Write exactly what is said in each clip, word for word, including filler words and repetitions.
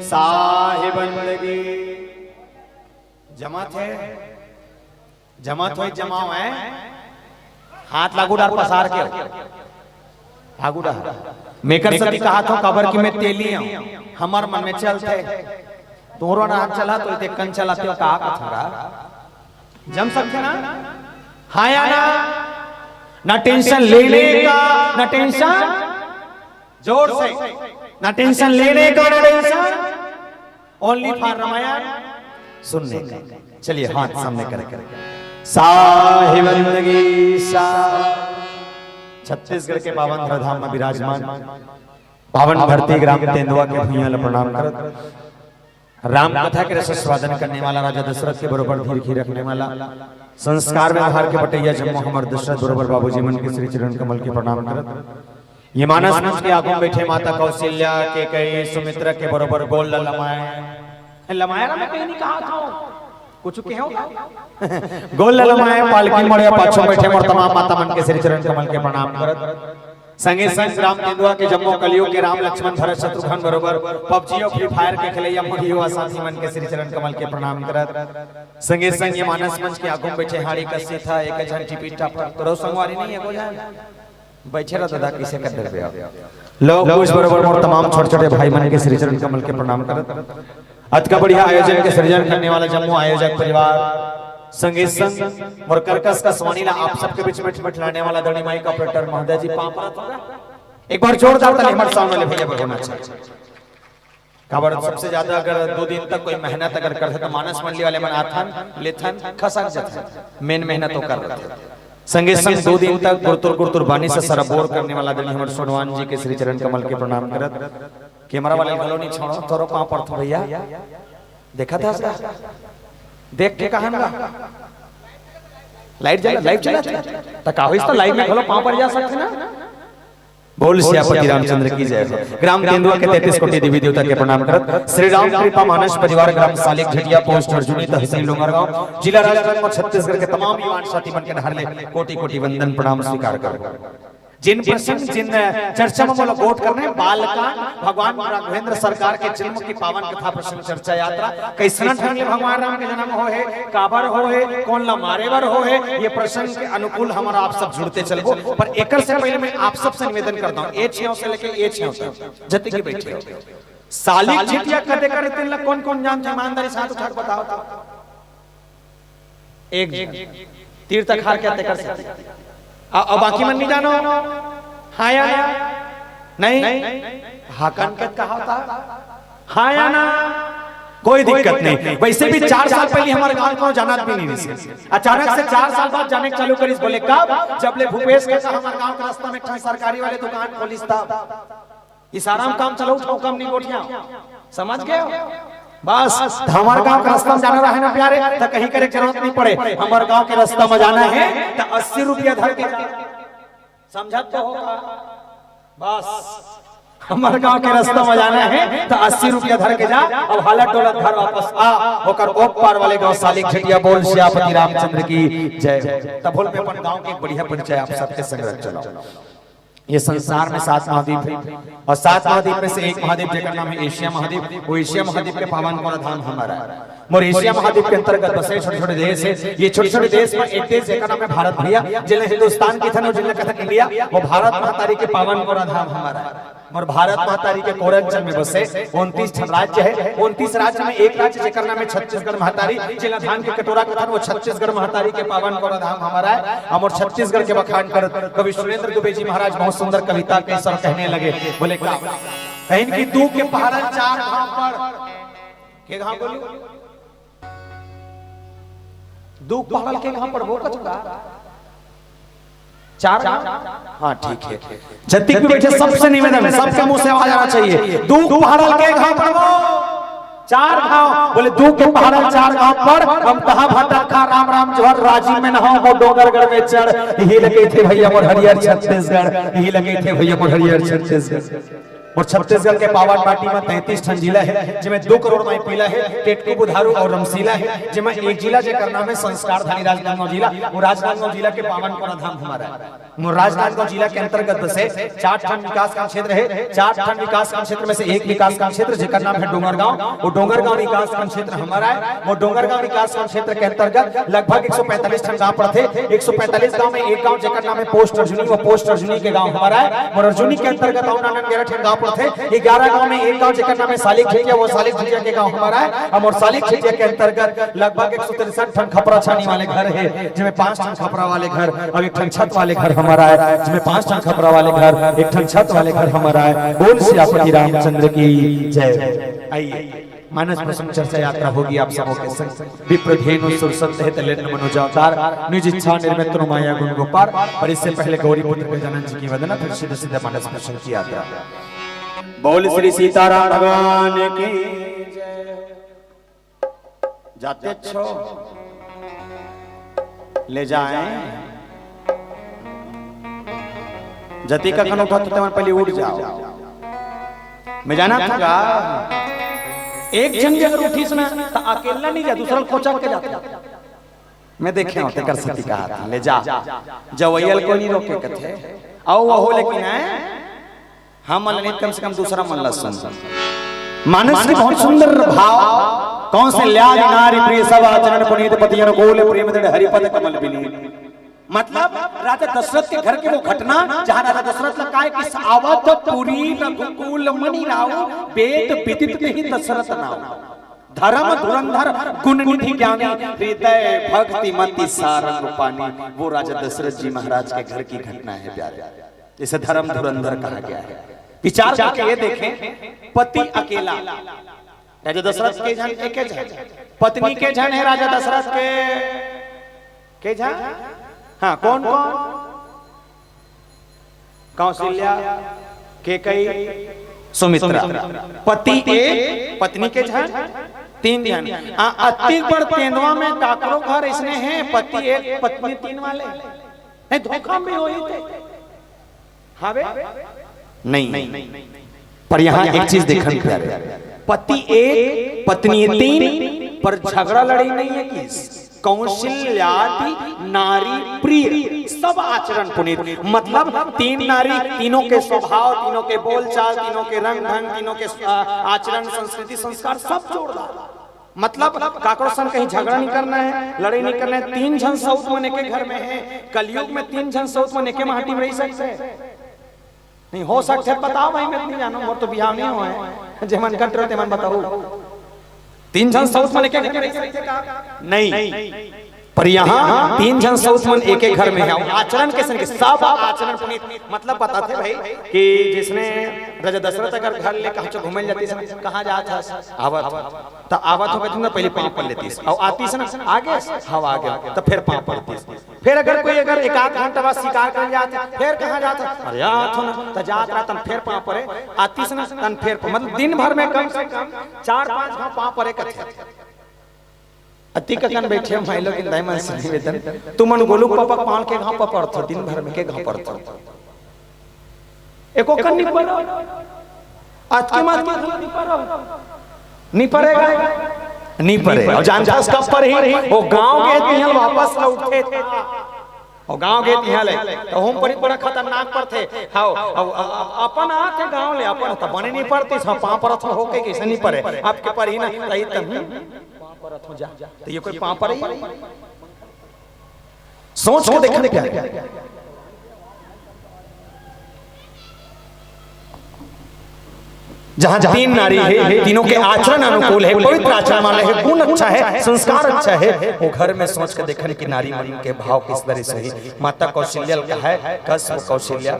साहेबन लगे। जमात हे, जमात होय, जमाव हे। हाथ लागू डार पसार के। लागू डार। मेकर सती कहा थो, काबर कि मैं तेली हूँ। हमर मन में चलथे। तोरो ना चला तो इते कन चलाते हो, का कथंगा? जम सकथे ना? हाँ या ना? ना टेंशन लेने का, ना टेंशन, जोर से, ना टेंशन लेने का, ना टेंशन, only for रामायण सुनने का। चलिए, हाथ सामने करें, करें। साहेबन लगे सा। छत्तीसगढ़ के पावन धरधाम में विराजमान पावन धरती ग्राम तेंदुआ के भुइयां ला प्रणाम करत, राम कथा के रस स्वादन करने वाला राजा दशरथ के बरोबर धीर खीर रखने वाला, संस्कार व्यवहार के बटैया जम्मो हमर दशरथ बरोबर बाबूजी मन के श्री चरण कमल के प्रणाम करत, ये मानस मंच के आगू में बैठे माता कौशल्या, कैकेयी, सुमित्रा के बरोबर गोल ला लमाए। लमाए ना, मैं कहीं नहीं कहा था। कुछ कहे हो? गोल ला लमाए, पालकी मड़िया पाछू बैठे मोर तमाम माता मन के श्री चरण कमल के प्रणाम करत। संगे संग राम तेंदुआ के जम्मो कलयुग के राम लक्ष्मण भरत शत्रुघ्न बरोबर PUBG और Free Fire के खेलैया मोर युवा साथी मन के श्री चरण कमल के प्रणाम करत। संगे संग ये मानस मंच के आगू में बैठे हाड़ी का सीथा एक झन टिपी टापर तोरो संगवारी नहीं है को जाए। बैठे रह दादा, किसे कर डरबे आप। लोग कुछ बरोबर मोर तमाम छोटे छोटे भाई मन के श्री चरण कमल के प्रणाम करत। अतका बढ़िया आयोजन के सृजन करने वाला जम्मो आयोजक परिवार, संगे संग मोर कर्कश का स्वानी ला आप सबके बीच में ठिठलाने वाला दड़ी माइक operator महोदय जी, पाँव परत होगा। एक बार जोरदार ताली हमारे सामने वाले भैया पर होना चाहिए। काबर सबसे ज्यादा अगर दो दिन तक कोई मेहनत अगर करथे तो मानस मंडली वाले मन आथन, लेथन, खसक जथन, मेन मेहनत वो कर रथे। संगे संग दो दिन तक गुरतुर गुरतुर बानी से सरबोर करने वाला दली हमर सोनवान जी के श्री चरण कमल के प्रणाम करत, कैमरा वाले घलो नहीं छोड़ो, तोरो पाँव पड़थो भैया। देखा था उसका? देख के कहन गा। लाइट जला, लाइव चला था। त का होइस त लाइव में घलो पाँव पर जा सकथे ना? बोल सियापति रामचंद्र की जय हो। ग्राम तेंदुआ के तैंतीस कोटि देवी देवता के प्रणाम करत, श्री राम कृपा मानस परिवार, ग्राम सालिक झटिया, पोस्ट अर्जुनी, तहसील डोंगरगांव, जिला राजनांदगांव, छत्तीसगढ़ के तमाम युवा साथी मन के डहर ले कोटि कोटि वंदन प्रणाम स्वीकार करो। जिन प्रसंग, जिन चर्चा में मोला गोठ करना हे, बालकांड, भगवान राघवेंद्र सरकार के जन्म की पावन कथा प्रसंग चर्चा यात्रा, कइसना ढंग ले भगवान राम के जन्म होहे, काबर होहे, कोन ला मारे बर होहे, ये प्रसंग के अनुकूल हमर आप सब जुड़ते चलबो। पर एकर से पहले मैं आप सबसे निवेदन करता हूँ, ए छेव से लेके ए छेव तक जतिक भी बैठे हो, सालिक झिटिया कते करे तेन ला कोन कोन जानथे, ईमानदारी साथ उठा के बताओ तो। एक झन तीर तखार के तेकर से। आ, आ बाकी मन नहीं जानो? हाँ या ना? नहीं? हाँ कन के कहा होता? हाँ या ना? कोई दिक्कत नहीं। वैसे भी चार साल पहले हमारे गांव को जानत भी नहीं रहिस। अचानक से चार साल बाद जाने के चालू करिस, बोले कब? जब ले भूपेश काका हमारे गांव के रास्ता में एक ठन सरकारी वाले दुकान खोलिस तब। इशारा में काम चलाओ, ठोकम नहीं गोठिया। समझ गए हो? बस, हमर गांव के रास्ता में जाना रहे ना प्यारे, त कहीं करे के जरूरत नहीं पड़े। हमर गांव के रास्ता में जाना हे, त अस्सी रुपया धर के जा। समझत तो होगा? बस, हमर गांव के रास्ता में जाना हे, त अस्सी रुपया धर के जा, अब हालत डोलत घर वापस आ, ओकर ओप पार वाले गांव सालिक झटिया बोल सियापति रामचंद्र की जय। तब बोल में अपन गांव के एक बढ़िया परिचय आप सबके संग रख चलाओ। ये संसार में सात महाद्वीप हे और सात महाद्वीप में से एक महाद्वीप जेकर नाम हे एशिया महाद्वीप, वो एशिया महाद्वीप के पावन कोरा धाम हमारा हे। मोर एशिया महाद्वीप के अंतर्गत बसे छोटे-छोटे देश हे। ये छोटे-छोटे देश में एक देश जेकर नाम हे भारत भैया, जेला हिंदुस्तान कथन और जेला कथन इंडिया, वो भारत महतारी के पावन कोरा धाम हमारा हे। मोर भारत महतारी के कोरंचल में बसे उनतीस ठन राज्य हे। उनतीस राज्य में एक राज्य जेकर नाम हे छत्तीसगढ़ महतारी, जेला धान के कटोरा कथन, वो छत्तीसगढ़ महतारी के पावन कोरा धाम हमारा हे। हमर छत्तीसगढ़ के बखान करत कवि सुरेंद्र दुबे जी महाराज बहुत सुंदर कविता के सर कहने लगे, बोले का? कहिन कि दू के पहाड़ा चार घाव पड़, के घाव बोलू? दू पहाड़ा के घाव पड़बो कथू का? चार घाव? हाँ, ठीक हे। जतिक भी बैठे सबसे निवेदन हे, सबके मुंह से आवाज आना चाहिए। दू पहाड़ा के घाव पड़बो, चार घाव, बोले दू के पहाड़ा चार घाव पड़, हम तहा भटक खा, राम राम जोहर, राजी में नहाओ, वो डोंगरगढ़ में चढ़, यही लगे थे भैया मोर हरियर छत्तीसगढ़, यही लगे थे भैया मोर हरियर छत्तीसगढ़। अउ छत्तीसगढ़ के पावन माटी म तैंतीस ठन जिला हे, जेमे दू करोड़ माई पीला हे, टेटकू, बुधारू अउ रमसीला हे, जेमे एक जिला जेकर नाम हे संस्कारधानी राजनांदगांव जिला। वो राजनांदगांव जिला के पावन कोरा धाम हमर आय। मोर राजनांदगांव जिला के अंतर्गत बसे चार ठन विकासखंड क्षेत्र हे। चार ठन विकासखंड क्षेत्र में से एक विकासखंड क्षेत्र जेकर नाम हे डोंगरगांव, वो डोंगरगांव विकासखंड क्षेत्र हमर आय। मोर डोंगरगांव विकासखंड क्षेत्र के अंतर्गत लगभग एक सौ पैंतालीस ठन गांव पड़थे। एक सौ पैंतालीस गांव में एक गांव जेकर नाम हे पोस्ट अर्जुनी, वो पोस्ट अर्जुनी के गांव हमर आय। मोर अर्जुनी के अंतर्गत अउ नानन ग्यारह ठन गांव पड़थे। ये ग्यारह गांव में एक गांव जेकर नाम हे सालिक झिटिया, वो सालिक झिटिया के गांव हमर आय। अउ मोर सालिक झिटिया के अंतर्गत लगभग एक सौ तिरसठ ठन खपरा छानी वाले घर हे, जेमे पांच ठन खपरा वाले घर अउ एक ठन छत वाले घर हमर आय, जेमे पांच ठन खपरा वाले घर, एक ठन छत वाले घर हमर आय। बोल सियापति रामचंद्र की जय। आइए, मानस प्रसंग चर्चा यात्रा होगी आप सबों के संग। विप्र धेनु सुर सत्य हित लेन मनुज अवतार, निज इच्छा निर्मित तनु माया गुण गोपार। पर इससे पहले गौरी पुत्र गजानन जी की वंदना, फिर सीधे सीधे मानस प्रसंग की यात्रा। बोल श्री सीताराम भगवान की जय। जाते अच्छो ले जाए, जति कखन उठत हो, तेमन पहले उठ जाओ। मैं जाना था का, एक झन जे अगर उठिस ना, त अकेला नहीं जा, दूसरा कोचक के जाता। मैं देखे हूं, तेकर सेती कहा था, ले जा, जवैया ल कोई नहीं रोके कथे। अउ वो हो, लेकिन है, हमन ल नहीं, कम से कम दूसरा मन ल सुन। मानस के बहुत सुंदर भाव। कौन से ल्याद नारी प्रिय सब आचरण पुनीत, पति अनुकूल प्रेम दृढ़ हरिपद कमल विनीत। मतलब राजा दशरथ के घर के वो घटना, जहां राजा दशरथ ल काय कि अवध पुरी रघुकुल मनि राउ, वेद विदित नहीं दशरथ नाउ। धर्म धुरंधर गुण निधि ज्ञानी, हृदय भक्ति मति सारंग पानी। वो राजा दशरथ जी महाराज के घर की घटना है प्यारे, जिसे धर्म धुरंधर कहा गया है। विचार करके ये देखें, पति अकेला, राजा दशरथ के झन, एक झन, पत्नी के झन है राजा दशरथ के, के झन? हाँ, कौन कौन? कौशल्या, केकई, सुमित्रा। पति एक, पत्नी के झन, तीन झन। आ, अति बड़ तेंदवा में काकरो घर इसने हैं, पति एक, पत्नी तीन वाले। नहीं, धोखा में होई थे। हावे? नहीं। पर यहाँ एक चीज देखन प्यारे, पति एक, पत्नी तीन, पर झगड़ा लड़ाई नहीं है किस। कौशल्यादि नारी प्रिय, सब आचरण पुनीत। मतलब तीन नारी, तीनों के स्वभाव, तीनों के बोलचाल, तीनों के रंग ढंग, तीनों के, आ, आचरण, संस्कृति, संस्कार सब जोरदार। मतलब काकरो संग कहीं झगड़ा नहीं करना है, लड़ाई नहीं करना है। तीन झन सऊत मन एके घर में है, कलयुग में तीन झन सऊत मन एके माटी में रह सकते हैं? नहीं हो सकते, बताओ भाई, मैं तो नहीं जानव, मोर तो बिहाव नहीं होय है। जे मन कट रहे, ते मन बताओ। तीन झन सऊत मन एके घर में रह सकते का? नहीं। पर यहाँ तीन झन सऊत मन एके घर में है, अउ आचरण के संग सब आचरण पुनीत। मतलब बताथे भाई कि जिसने राजा दशरथ अगर घर ले कहाँ चो घूमे जाते समय कहाँ जात हस? आवत हो। त आवत हो कहते ना, पहले पाँव पड़ लेतीस, अउ आतीस ना, आगे हवा आगे, त फिर पाँव पड़तीस। फिर अगर कोई अगर एक आध घंटा बाद शिकार कर जात है, फिर कहाँ जात है? अरे आत हो ना, त जात रहतन, फिर पाँव पड़े, आतीस ना, तन फिर पाँव, मतलब दिन भर में कम से कम चार पाँच घाव पाँव पड़े कथे। अति ककन बैठे हो भाई लोग, इंदाई मन से निवेदन, तुमन गोलू पापा पाँव के घाव पड़थो, दिन भर में के घाव पड़थो? एको कन नहीं पड़ो। आज के मात के नहीं पड़ो। नहीं पड़ेगा, नहीं पड़े। अउ जानथस कब पड़ही? वो गांव गे तिहां वापस लौटथे। अउ गांव गे तिहां ले, त ओहू परी बड़ा खतरनाक पड़थे। हाव, अउ, अउ, अउ अपन आथे गांव ले, अपन त बने नहीं पड़तीस, हाँ, पाँव पड़त हो के कैसे नहीं पड़े? आपके पड़ही ना, तही तभी पाँव पड़त हो जा। त ये कोई पाँव पड़ही? सोच के देखन प्यारे। जहां तीन नारी है, तीनों के आचरण अनुकूल है, पवित्र आचरण वाले है, गुण अच्छा है, संस्कार अच्छा है, वो घर में सोच के देखन कि नारी मन के भाव किस तरह से है। माता कौशल्या ल कहे, कस वो कौशल्या,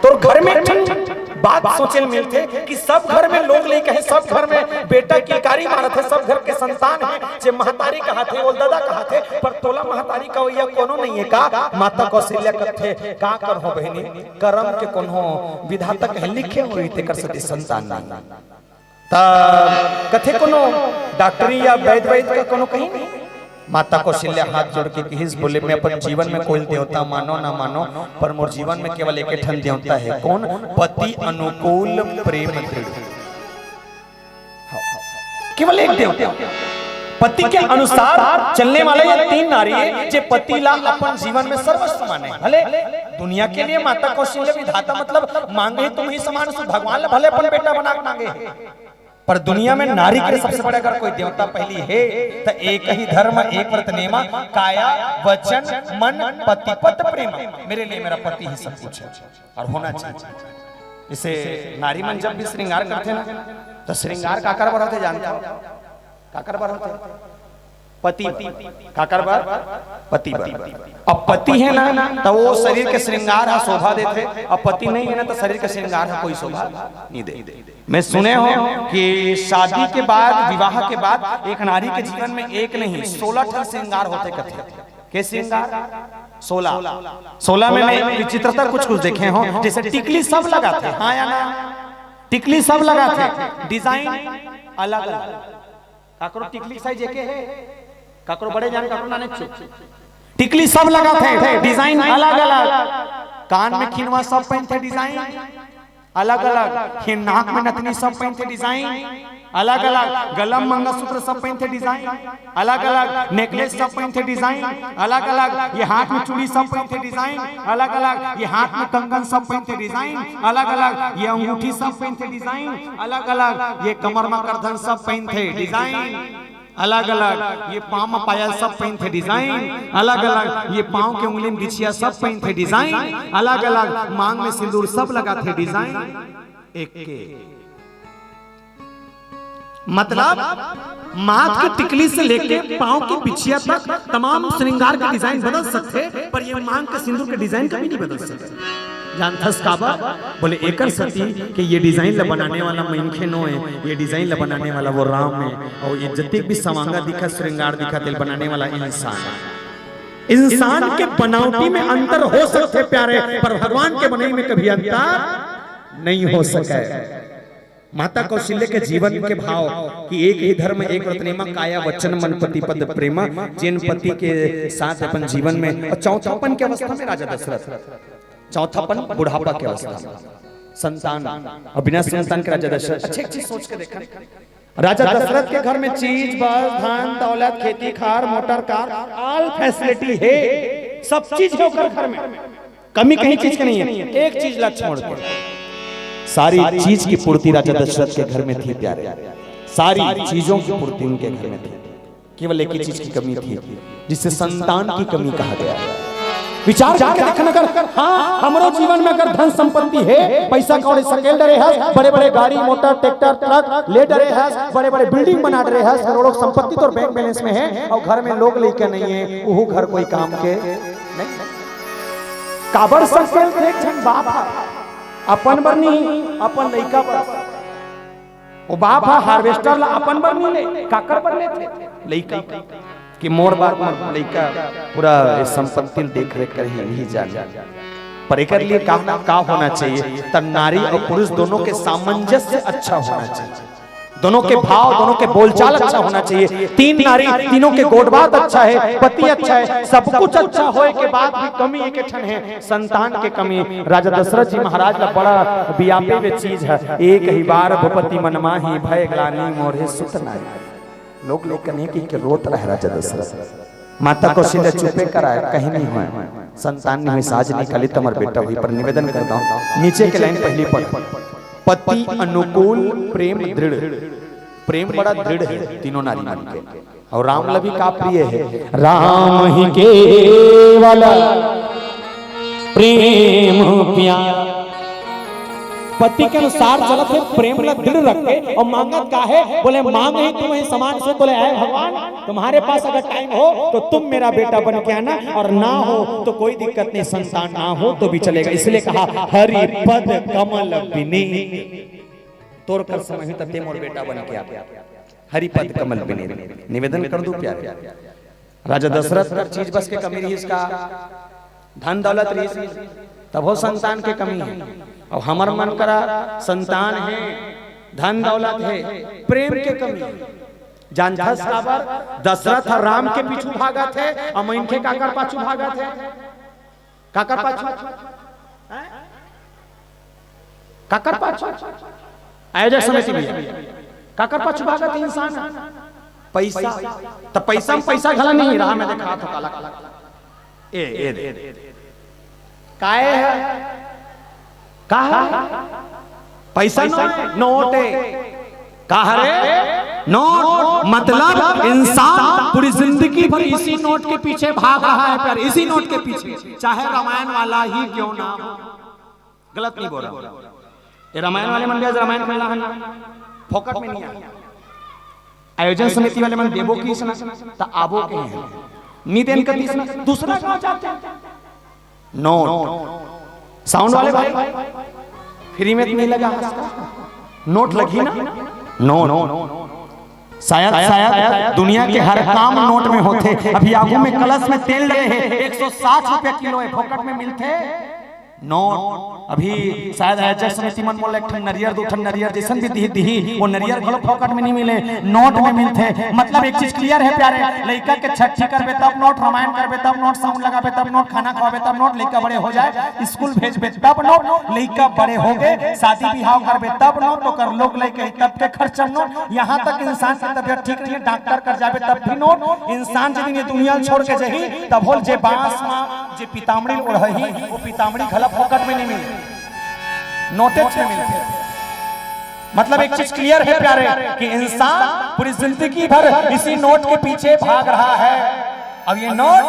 तोर घर में एक ठन बात सोचे ल मिलथे कि सब घर में लोग लइका हे, सब घर में बेटा किलकारी मारत हे, सब घर के संतान हे, जे महतारी कहाथे, ओला ददा कहाथे, पर तोला महतारी कवइया कोनो नहीं है का? माता कौशल्या कथे, का करहूं बहिनी, करम के कोनो विधाता कहीं लिखे होही, तेकर सेती संतान नहीं। त कथे कोनो डॉक्टरी या वैद्य वैद्य का कोनो कहीं नहीं। माता कौशल्या हाथ जोड़ के कहिस, बोले, "मैं अपन जीवन में कोई देवता मानो ना मानो, पर मोर जीवन में केवल एक ठन देवता है।" कौन? पति अनुकूल प्रेम दृढ़। केवल एक देवता, पति के अनुसार चलने वाला ये तीन नारी है, जे पति ला अपन जीवन में सर्वस्व माने। भले दुनिया के लिए माता कौशल्या विधाता, मतलब, मांगे तुम्ही समान सु, भगवान ला भले अपन बेटा बना के मांगे, पर दुनिया में नारी के सबसे बड़े अगर कोई देवता पहली है, तो एक ही धर्म, एक व्रत नेमा, काया, वचन, मन, पति पद प्रेम। मेरे लिए मेरा पति ही सब कुछ है और होना चाहिए। जैसे नारी मन जब भी श्रृंगार करथे ना, तो श्रृंगार काकर बर होथे जानथव? काकर बर होथे? पति बर। काकर बर? पति बर। अब पति है ना, तो वो शरीर के श्रृंगार हा शोभा देथे, अब पति नहीं है ना, तो शरीर के श्रृंगार हा कोई शोभा नहीं दे। मैं सुने हो कि शादी के बाद, विवाह के बाद एक नारी के जीवन में एक नहीं, सोलह ठन श्रृंगार होथे कथे। के श्रृंगार? सोलह। सोलह में मैं विचित्रता कुछ कुछ देखे हो, जैसे टिकली सब लगाथे, हाँ या ना? टिकली सब लगाथे, डिजाइन अलग अलग। काकरो टिकली साइज एके है, काकरो बड़े जान, काकरो नाने चुक। टिकली सब लगाथे, डिजाइन अलग अलग। कान में खिनवा सब पहनथे, डिजाइन अलग अलग। ये नाक में नथनी सब पहनथे, डिजाइन अलग अलग। गला में मंगलसूत्र सब पहनथे, डिजाइन अलग अलग। नेकलेस सब पहनथे, डिजाइन अलग अलग। ये हाथ में चूड़ी सब पहनथे, डिजाइन अलग अलग। ये हाथ में कंगन सब पहनथे, डिजाइन अलग अलग। ये अंगूठी सब पहनथे, डिजाइन अलग अलग। ये कमर में करधन सब पहनथे, डिजाइन अलग अलग। ये पाँव में पायल सब पहनथे, डिजाइन अलग अलग। ये पाँव के उंगली में बिछिया सब पहनथे, डिजाइन अलग अलग। मांग में सिंदूर सब लगाथे, डिजाइन एक के। मतलब, माथ के टिकली से लेके पाँव के बिछिया तक तमाम श्रृंगार के डिजाइन बदल सकथे, पर ये मांग के सिंदूर के डिजाइन कभी नहीं बदल सकथे। जानथस काबर? बोले, एकर सेती कि ये डिजाइन ला बनाने वाला मनखे नो है, ये डिजाइन ला बनाने वाला वो राम है, और ये जतिक भी सवांगा दिखत, श्रृंगार दिखत, तेला बनाने वाला इंसान है। इंसान के बनावटी में अंतर हो सकथे प्यारे, पर भगवान के बनई में कभी अंतर नहीं हो सके। माता कौशल्या के जीवन के भाव कि एक ही धर्म, एक व्रत नेमा, काया वचन मन पति पद प्रेमा, जेन पति के साथ अपन जीवन में, और चौथापन के अवस्था में राजा दशरथ, चौथापन बुढ़ापा के अवस्था में, संतान और बिना संतान के राजा दशरथ। अच्छा, एक चीज सोच के देखा, राजा दशरथ के घर में चीज बस, धन दौलत, खेती खार, मोटर कार, all facility है, सब चीज है ओकर घर में। कमी कहीं चीज के नहीं है, एक चीज ला छोड़ के। सारी चीज की पूर्ति राजा दशरथ के घर में थी प्यारे, सारी चीजों की पूर्ति उनके घर में थी। केवल एक ही चीज की कमी थी, जिसे संतान की कमी कहा गया है। विचार करके देखन, अगर हाँ, हमरो जीवन में अगर धन संपत्ति है, पैसा कौड़ी सकेल डरे हस, बड़े बड़े गाड़ी, मोटर, ट्रैक्टर, ट्रक ले डरे हस, बड़े बड़े बिल्डिंग बना डरे हस, करोड़ों संपत्ति तोर बैंक बैलेंस में है, और घर में लोग लइका नहीं है, उहू घर कोई काम के नहीं। काबर सकेल थे? एक झन बाप ह अपन बर नहीं, अपन लइका बर। वो बाप ह हार्वेस्टर ला अपन बर नहीं ले, काकर बर लेथे? लइका। कि मोर बाप, मोर लइका पूरा ये संपत्ति देख रेख करही, यही जान। पर एकर लिए का ना का होना चाहिए? तब नारी और पुरुष दोनों के सामंजस्य अच्छा होना चाहिए, दोनों के भाव, दोनों के बोलचाल अच्छा होना चाहिए। तीन नारी, तीनों के गोठ बात अच्छा है, पति अच्छा है, सब कुछ अच्छा होए के बाद भी कमी एक ठन है, संतान के कमी। राजा दशरथ जी महाराज ला बड़ा बियापे वे चीज है, एक ही बार भूपति मन माही, भय ग्लानि मोरे सुत नाई। लोग, लोग कहे कि, कि रोत रहे राजा दशरथ। माता कौशल्या चुपे कराए, कहीं नहीं होय, संतान नहीं होय, साज नहीं कली, तमर बेटा हुई। पर निवेदन करता हूँ, नीचे के लाइन पहली पढ़, पति अनुकूल प्रेम दृढ़। प्रेम बड़ा दृढ़ है तीनों नारी मन के, और राम ला भी का प्रिय है, राम ही केवल प्रेम प्यार। पति के अनुसार चलत हे, प्रेम ला दृढ़ रखे। और मांगत का है? बोले, मांगहि तुम्हि समान सुत। बोले, हे भगवान, तुम्हारे पास अगर टाइम हो तो तुम मेरा बेटा बन के आना, और ना हो तो कोई दिक्कत नहीं, संतान ना हो तो भी चलेगा। इसलिए कहा, हरि पद कमल बिनीत। तोर कर समय ही तते मोर बेटा बन के आ। हरि पद कमल बिनीत। निवेदन कर दूं प्यारे, राजा दशरथ कर चीज बस के कमी रहिस का? धन दौलत रहिस, तभो संतान के कमी है। और हमर मन करा संतान है, धन दौलत है, प्रेम के कमी है। जानथस काबर? दशरथ ह राम के पीछू भागत हे, अउ मनखे काकर पाछू भागत हे? काकर पाछू? हैं? काकर पाछू? आयोजक समिति भैया, काकर पाछू भागत हे इंसान? पैसा। त पैसा म पैसा घला नहीं रहा, मैं देखा तो काला काला। ए, ए, दे। काय हे? का हे? पैसा नोट हे? नोट हे। का हरे? नोट। मतलब इंसान पूरी जिंदगी भर इसी नोट के पीछे भाग रहा है, पर इसी नोट के पीछे, चाहे रामायण वाला ही क्यों ना हो। गलत नहीं बोल रहा। ये रामायण वाले मन भी आज रामायण खेलना है ना, फोकट में नहीं आए। आयोजन समिति वाले मन देबो किस ना, त आबो के हैं। नी देन कतिस ना, दूसरा गांव जाते हैं। नोट। साउंड वाले भाई, फ्री में तो नहीं लगा हंस का। नोट लगी ना? नोट। शायद, शायद दुनिया के हर काम नोट में होथे। अभी आगू में कलश में तेल डरे हे, एक सौ साठ रुपया किलो हे, फोकट में मिलथे नोट। अभी शायद आयोजक समिति मन मोला एक ठन नरियर, दू ठन नरियर जैसन भी दिही, दिही, वो नरियर घलो फोकट में नहीं मिले, नोट में मिलथे। मतलब एक चीज क्लियर हे प्यारे, लइका के छट्ठी करबे तब नोट, रामायण करबे तब नोट, साउंड लगाबे तब नोट, खाना खवाबे तब नोट, लइका बड़े हो जाए, स्कूल भेजबे तब नोट, लइका बड़े हो गए, शादी बिहाव करबे तब नोट, ओकर लोग लइका तब के खर्चा नोट। यहाँ तक इंसान के तबियत ठीक नहीं है, डॉक्टर कर जाबे तब भी नोट। इंसान जे दिन ये दुनिया छोड़ के जही, तब होल जे बांस मा जे पीतामड़ी ओढ़ही, वो पीतामड़ी घला फोकट में नहीं मिले, नोटेच में मिलथे। मतलब एक चीज क्लियर है प्यारे, कि इंसान पूरी जिंदगी भर इसी नोट के पीछे भाग रहा है। अब ये नोट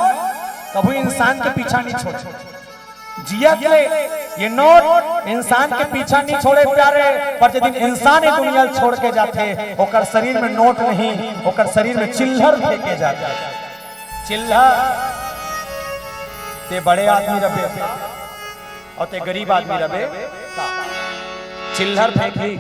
कभू इंसान के पीछा नहीं छोड़े। जियत ले ये नोट इंसान के पीछा नहीं छोड़े प्यारे, पर जे दिन इंसान ये दुनिया छोड़ के जाथे, ओकर शरीर में नोट नहीं, ओकर शरीर में चिल्लर फेंके जाथे। चिल्लर। ते बड़े आदमी रबे अउ ते गरीब आदमी रबे, चिल्लर फेंकही।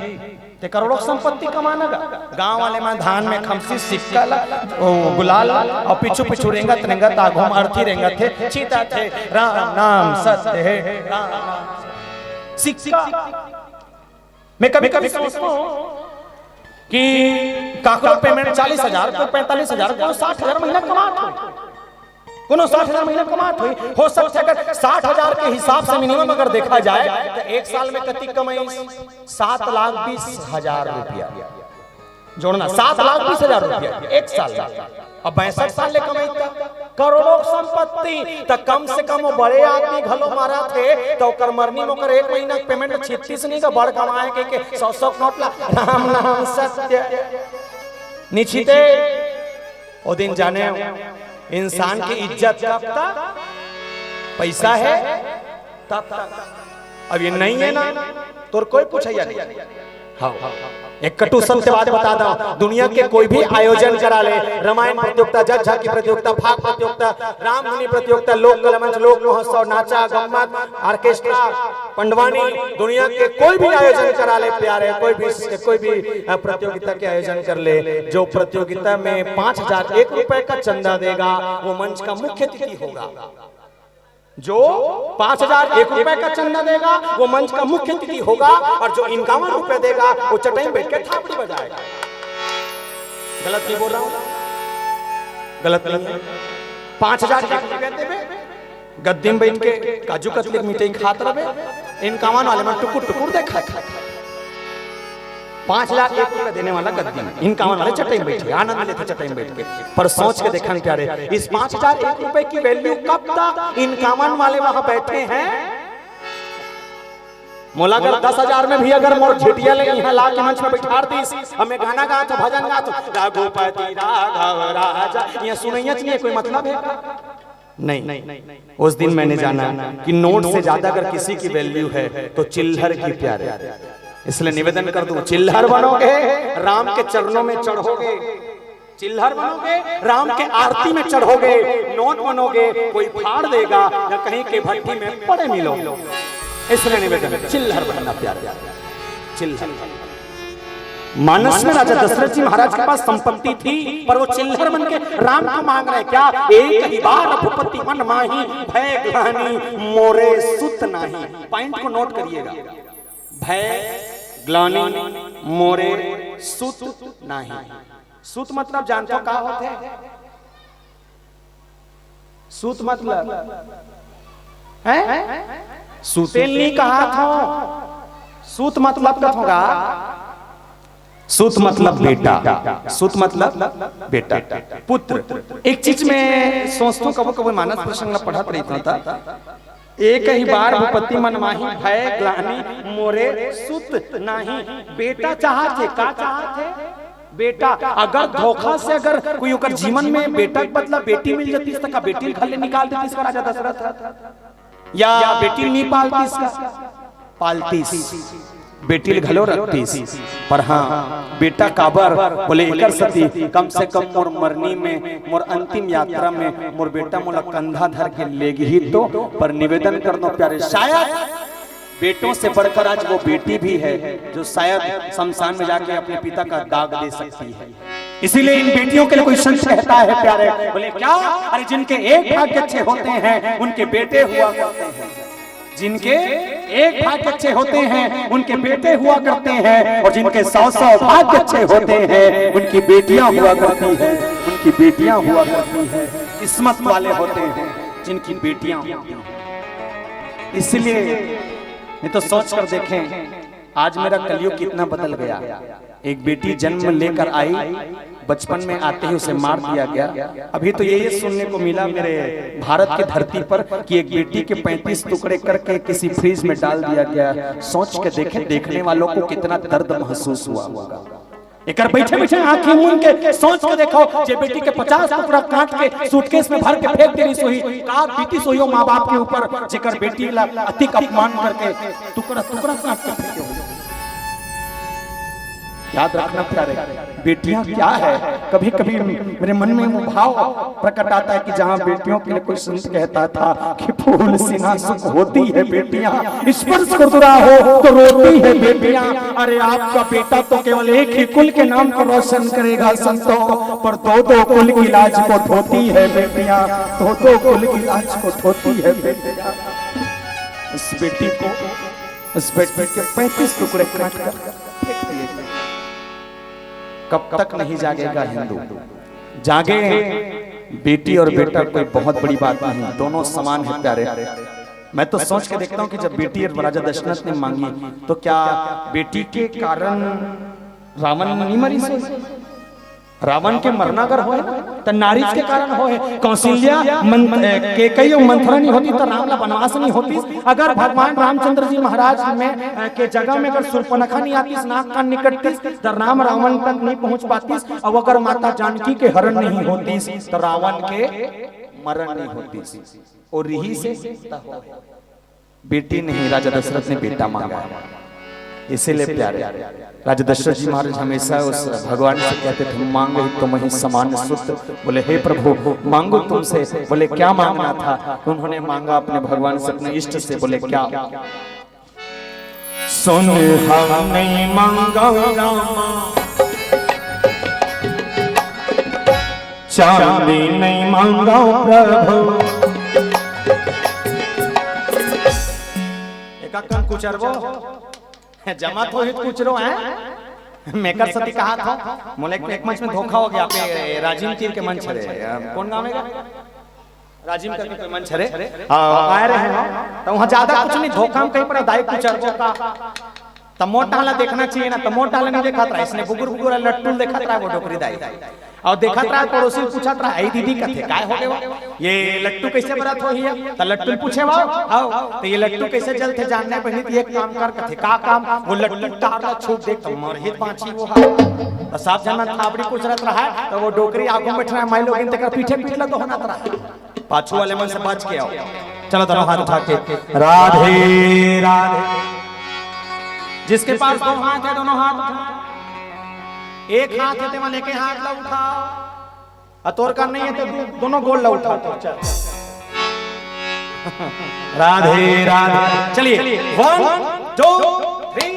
ते करोड़ों संपत्ति कमाना गा। गांव वाले मन धान में खमसी सिक्का ला, ओ, गुलाल ला, अउ पीछू पीछू रेंगत रेंगत आगू में अर्थी रेंगत हे, चीता थे, राम नाम सत्य हे, राम नाम सत्य। सिक्का। मैं कभी कभी सोचता हूँ कि काकरो पेमेंट चालीस हजार, कोई पैंतालीस हजार, कोई साठ हजार महीना कमात हो, कोनो साठ हजार महीना कमात होही। हो सकथे अगर साठ हजार के हिसाब से मिनिमम अगर देखा जाए, त एक साल में कति कमाई? सात लाख बीस हजार रुपया। जोड़ना, सात लाख बीस हजार रुपया एक साल में। अब पैंसठ साल ले कमाई त करोड़ों संपत्ति, त कम से कम वो बड़े आदमी घलो मरत हे, त ओकर मरनी में ओकर एक महीना के पेमेंट छित्तीस नहीं का बड़ कमाए के, के सौ सौ नोट ला राम नाम सत्य निछिते। ओ दिन जाने इंसान की इज्जत कब तक? पैसा हे तब तक। अब ये नहीं हे ना, तोर कोई पूछैया नहीं। हाँ, एक कटु सत्य बात बता दो, दुनिया के कोई भी आयोजन करा ले, रामायण प्रतियोगिता, जग झांकी प्रतियोगिता, फाग प्रतियोगिता, रामधुनी प्रतियोगिता, लोक कला मंच, लोक महोत्सव, नाचा गम्मत, ऑर्केस्ट्रा, पंडवानी, दुनिया के कोई भी आयोजन करा ले प्यारे, कोई भी, कोई भी, अ, प्रतियोगिता के आयोजन कर ले, जो प्रतियोगिता में पाँच हजार एक रुपए का चंदा देगा, वो मंच का मुख्य अतिथि होगा। जो पाँच हजार एक रुपए का चंदा देगा, वो मंच का मुख्य अतिथि होगा, और जो इक्यावन रुपए देगा, वो चटाई में बैठ के थापड़ी बजाएगा। गलत नहीं बोल रहा हूँ? गलत नहीं है। पाँच हजार एक रुपया देबे, गद्दी में बैठ के काजू कतली के मिठाई खात रहे, इक्यावन वाले मन टुकुर टुकुर देखत। पाँच हजार एक रुपया देने वाला गद्दी में, इक्यावन वाले चटाई में बैठे, आनंद लेते चटाई में बैठ के। पर सोच के देखा नहीं प्यारे, इस पाँच हजार एक रुपए की वैल्यू कब तक इक्यावन वाले वहां बैठे हैं? मोला अगर दस हजार में भी अगर मोर झिटिया ले यहाँ ला के मंच में बैठार दीस, अब मैं गाना गात हूँ, भजन गात हूँ, रघुपति राघव राजा, यहाँ सुनैया चाहिए, कोई मतलब है? नहीं। उस दिन मैंने जाना कि नोट से ज्यादा अगर किसी की वैल्यू है तो चिल्लर की प्यारे। इसलिए निवेदन कर दूं, चिल्लर बनोगे, राम के चरणों में चढ़ोगे, चिल्लर बनोगे, राम के आरती में चढ़ोगे, नोट बनोगे, कोई फाड़ देगा या कहीं के भट्टी में पड़े मिलोगे। इसलिए निवेदन, चिल्लर बनना प्यारे, चिल्लर। मानस में राजा दशरथ जी महाराज के पास संपत्ति थी, पर वो चिल्लर बन के राम को मांग रहे। क्या? एक ही बार रघुपति मन माही, भय ग्लानि मोरे सुत नाही। पॉइंट को नोट करिएगा, भय ग्लानि मोरे सुत नाही। सुत मतलब जानथो का होथे? सुत मतलब, हैं? सुते नहीं कहा था। सुत मतलब कथों गा, सुत मतलब बेटा, सुत मतलब बेटा, पुत्र। एक चीज में सोचथों, कभो कभो मानस प्रसंग ला पढ़त रहिथों त, एक ही बार भूपति मन माही, भय ग्लानि मोरे सुत नाही। बेटा चाहत हे, का चाहत हे? बेटा। अगर धोखा से अगर कोई ओकर जीवन में बेटा के बदला बेटी मिल जातीस, त का बेटी ल घर ले निकाल देतीस का राजा दशरथ? या बेटी ल नहीं पालतीस का? पालतीस, बेटी ल घलो रखतीस। पर हाँ, बेटा काबर बोले, एकर सेती कम से कम मोर मरनी में, मोर अंतिम यात्रा में मोर बेटा मोला कंधा धर के लेगही तो। पर निवेदन करनो प्यारे, शायद बेटों से बढ़कर आज वो बेटी भी है जो शायद शमशान में जाके अपने पिता का दाग दे सकती है। इसीलिए इन बेटियों के लिए कोई संत कहता है प्यारे, बोले क्या? अरे, जिनके एक भाग्य अच्छे होते हैं उनके बेटे हुआ करते हैं, जिनके एक भाग्य अच्छे होते हैं उनके बेटे हुआ करते हैं, और जिनके सौ सौ भाग्य अच्छे होते हैं उनकी बेटियां हुआ करती हैं, उनकी बेटियां हुआ करती हैं। किस्मत वाले होते हैं जिनकी बेटियां होती हैं। इसलिए नहीं तो सोच कर देखें, आज मेरा कलयुग कितना बदल गया। एक बेटी जन्म लेकर आई, बचपन में आते ही उसे मार दिया गया। अभी तो ये, ये सुनने को मिला मेरे भारत की धरती पर कि एक बेटी के पैंतीस टुकड़े करके किसी फ्रिज में डाल दिया गया। सोच के देखें, देखने वालों को कितना दर्द महसूस हुआ होगा। एकर बैठे बैठे आंखी मूंद के सोच के देखो, जे बेटी के पचास टुकड़ा काट के सूटकेस में भर के फेंक देनी सोही, का बीती सोही ओ माँ बाप के ऊपर, जेकर बेटी ला अतिक अपमान करके टुकड़ा टुकड़ा काट के फेंके हो। याद रखना प्यारे, बेटियां क्या है। कभी कभी मेरे मन में वो भाव प्रकट आता है कि जहां बेटियों के लिए कोई संत कहता था कि फूल सी नाजुक होती है बेटियां, स्पर्श खुरदुरा हो तो रोती है बेटियां। अरे, आपका बेटा तो केवल एक ही कुल के नाम को रोशन करेगा संतों, पर दो दो कुल की लाज को ढोती है बेटियां, दो दो कुल की लाज को ढोती है बेटियां। उस बेटी को, उस बेटी के पैंतीस टुकड़े काट कर फेंक दिए गए। कब तक नहीं जागेगा हिंदू? जागे। बेटी और बेटा कोई बहुत बड़ी बात नहीं, दोनों समान है प्यारे। मैं तो सोच के देखता हूँ कि जब बेटी राजा दशरथ ने मांगी, तो क्या बेटी के कारण रावण नहीं मरी सोई? रावण के मरना अगर होय, त नारी के कारण होय। कौशल्या मन-, ए, केकई अउ मंथरा नहीं होती, त राम ला वनवास नहीं होती। अगर भगवान रामचंद्र जी महाराज में, ए, के जगह में अगर शूर्पणखा नहीं आतीस, नाक कान नहीं कटतीस, त राम रावण तक नहीं पहुंच पातीस। अउ अगर माता जानकी के हरण नहीं होतीस, त रावण के मरण नहीं होतीस। और रिहिस हे त होय। बेटी नहीं, राजा दशरथ ने बेटा मांगा है। इसीलिए प्यारे, राजा दशरथ जी महाराज हमेशा उस भगवान से कहते थे, "मांगहि तुम्हि समान सुत।" बोले, "हे प्रभु, मांगो तुमसे।" बोले, "क्या मांगना था?" उन्होंने मांगा अपने भगवान से, अपने इष्ट से। बोले, "क्या?" सुन, हम नहीं मांगो रामा, चांदी नहीं मांगो प्रभु। एका कन कुचरबो, जमा तो हित कुचरो है। मेकर सती कहा था, मोले एक मंच में धोखा हो गया, पे राजिम तीर के मंच हरे, कौन गाँव में गा? राजिम करके कोई मंच हरे, हाँ, आए रहे हो, तो वहाँ ज्यादा कुछ नहीं, धोखा में कहीं पर दाई कुचरबो का। त मोर टांग ला देखना चाहिए ना, त मोर टांग ला नहीं देखत रहा, इसने बुगुर बुगुर लट्टू ल देखत रहा वो डोकरी दाई। अउ देखत रहा, पड़ोसी ल पूछत रहा, "ए दीदी," कथे, "काय हो गे वो? ये लट्टू कैसे बरत होही?" त लट्टू ल पूछे, "वाओ, हाओ, त ये लट्टू कैसे जलथे जानना हे बहिनी, त एक काम कर," कथे, "का काम?" वो लट्टू तार ला छू देख, त मरही बांची वो हा। त सब झन थाबड़ी कुचरत रहा, त वो डोकरी आगू में बैठ रहा, माई लोगिन तेकर पीछे पीठ ला दोहनत रहा। पाछू वाले मन से बच के आओ। चलो, दोनों हाथ उठा के, राधे राधे। जिसके पास दो हाथ है, दोनों हाथ उठा। एक हाथ है, तेमा लेके हाथ ला उठा। अउ तोर का नहीं है तो दो, दोनों गोड़ ला उठा। तो चल, राधे राधे। चलिए, वन, टू, थ्री।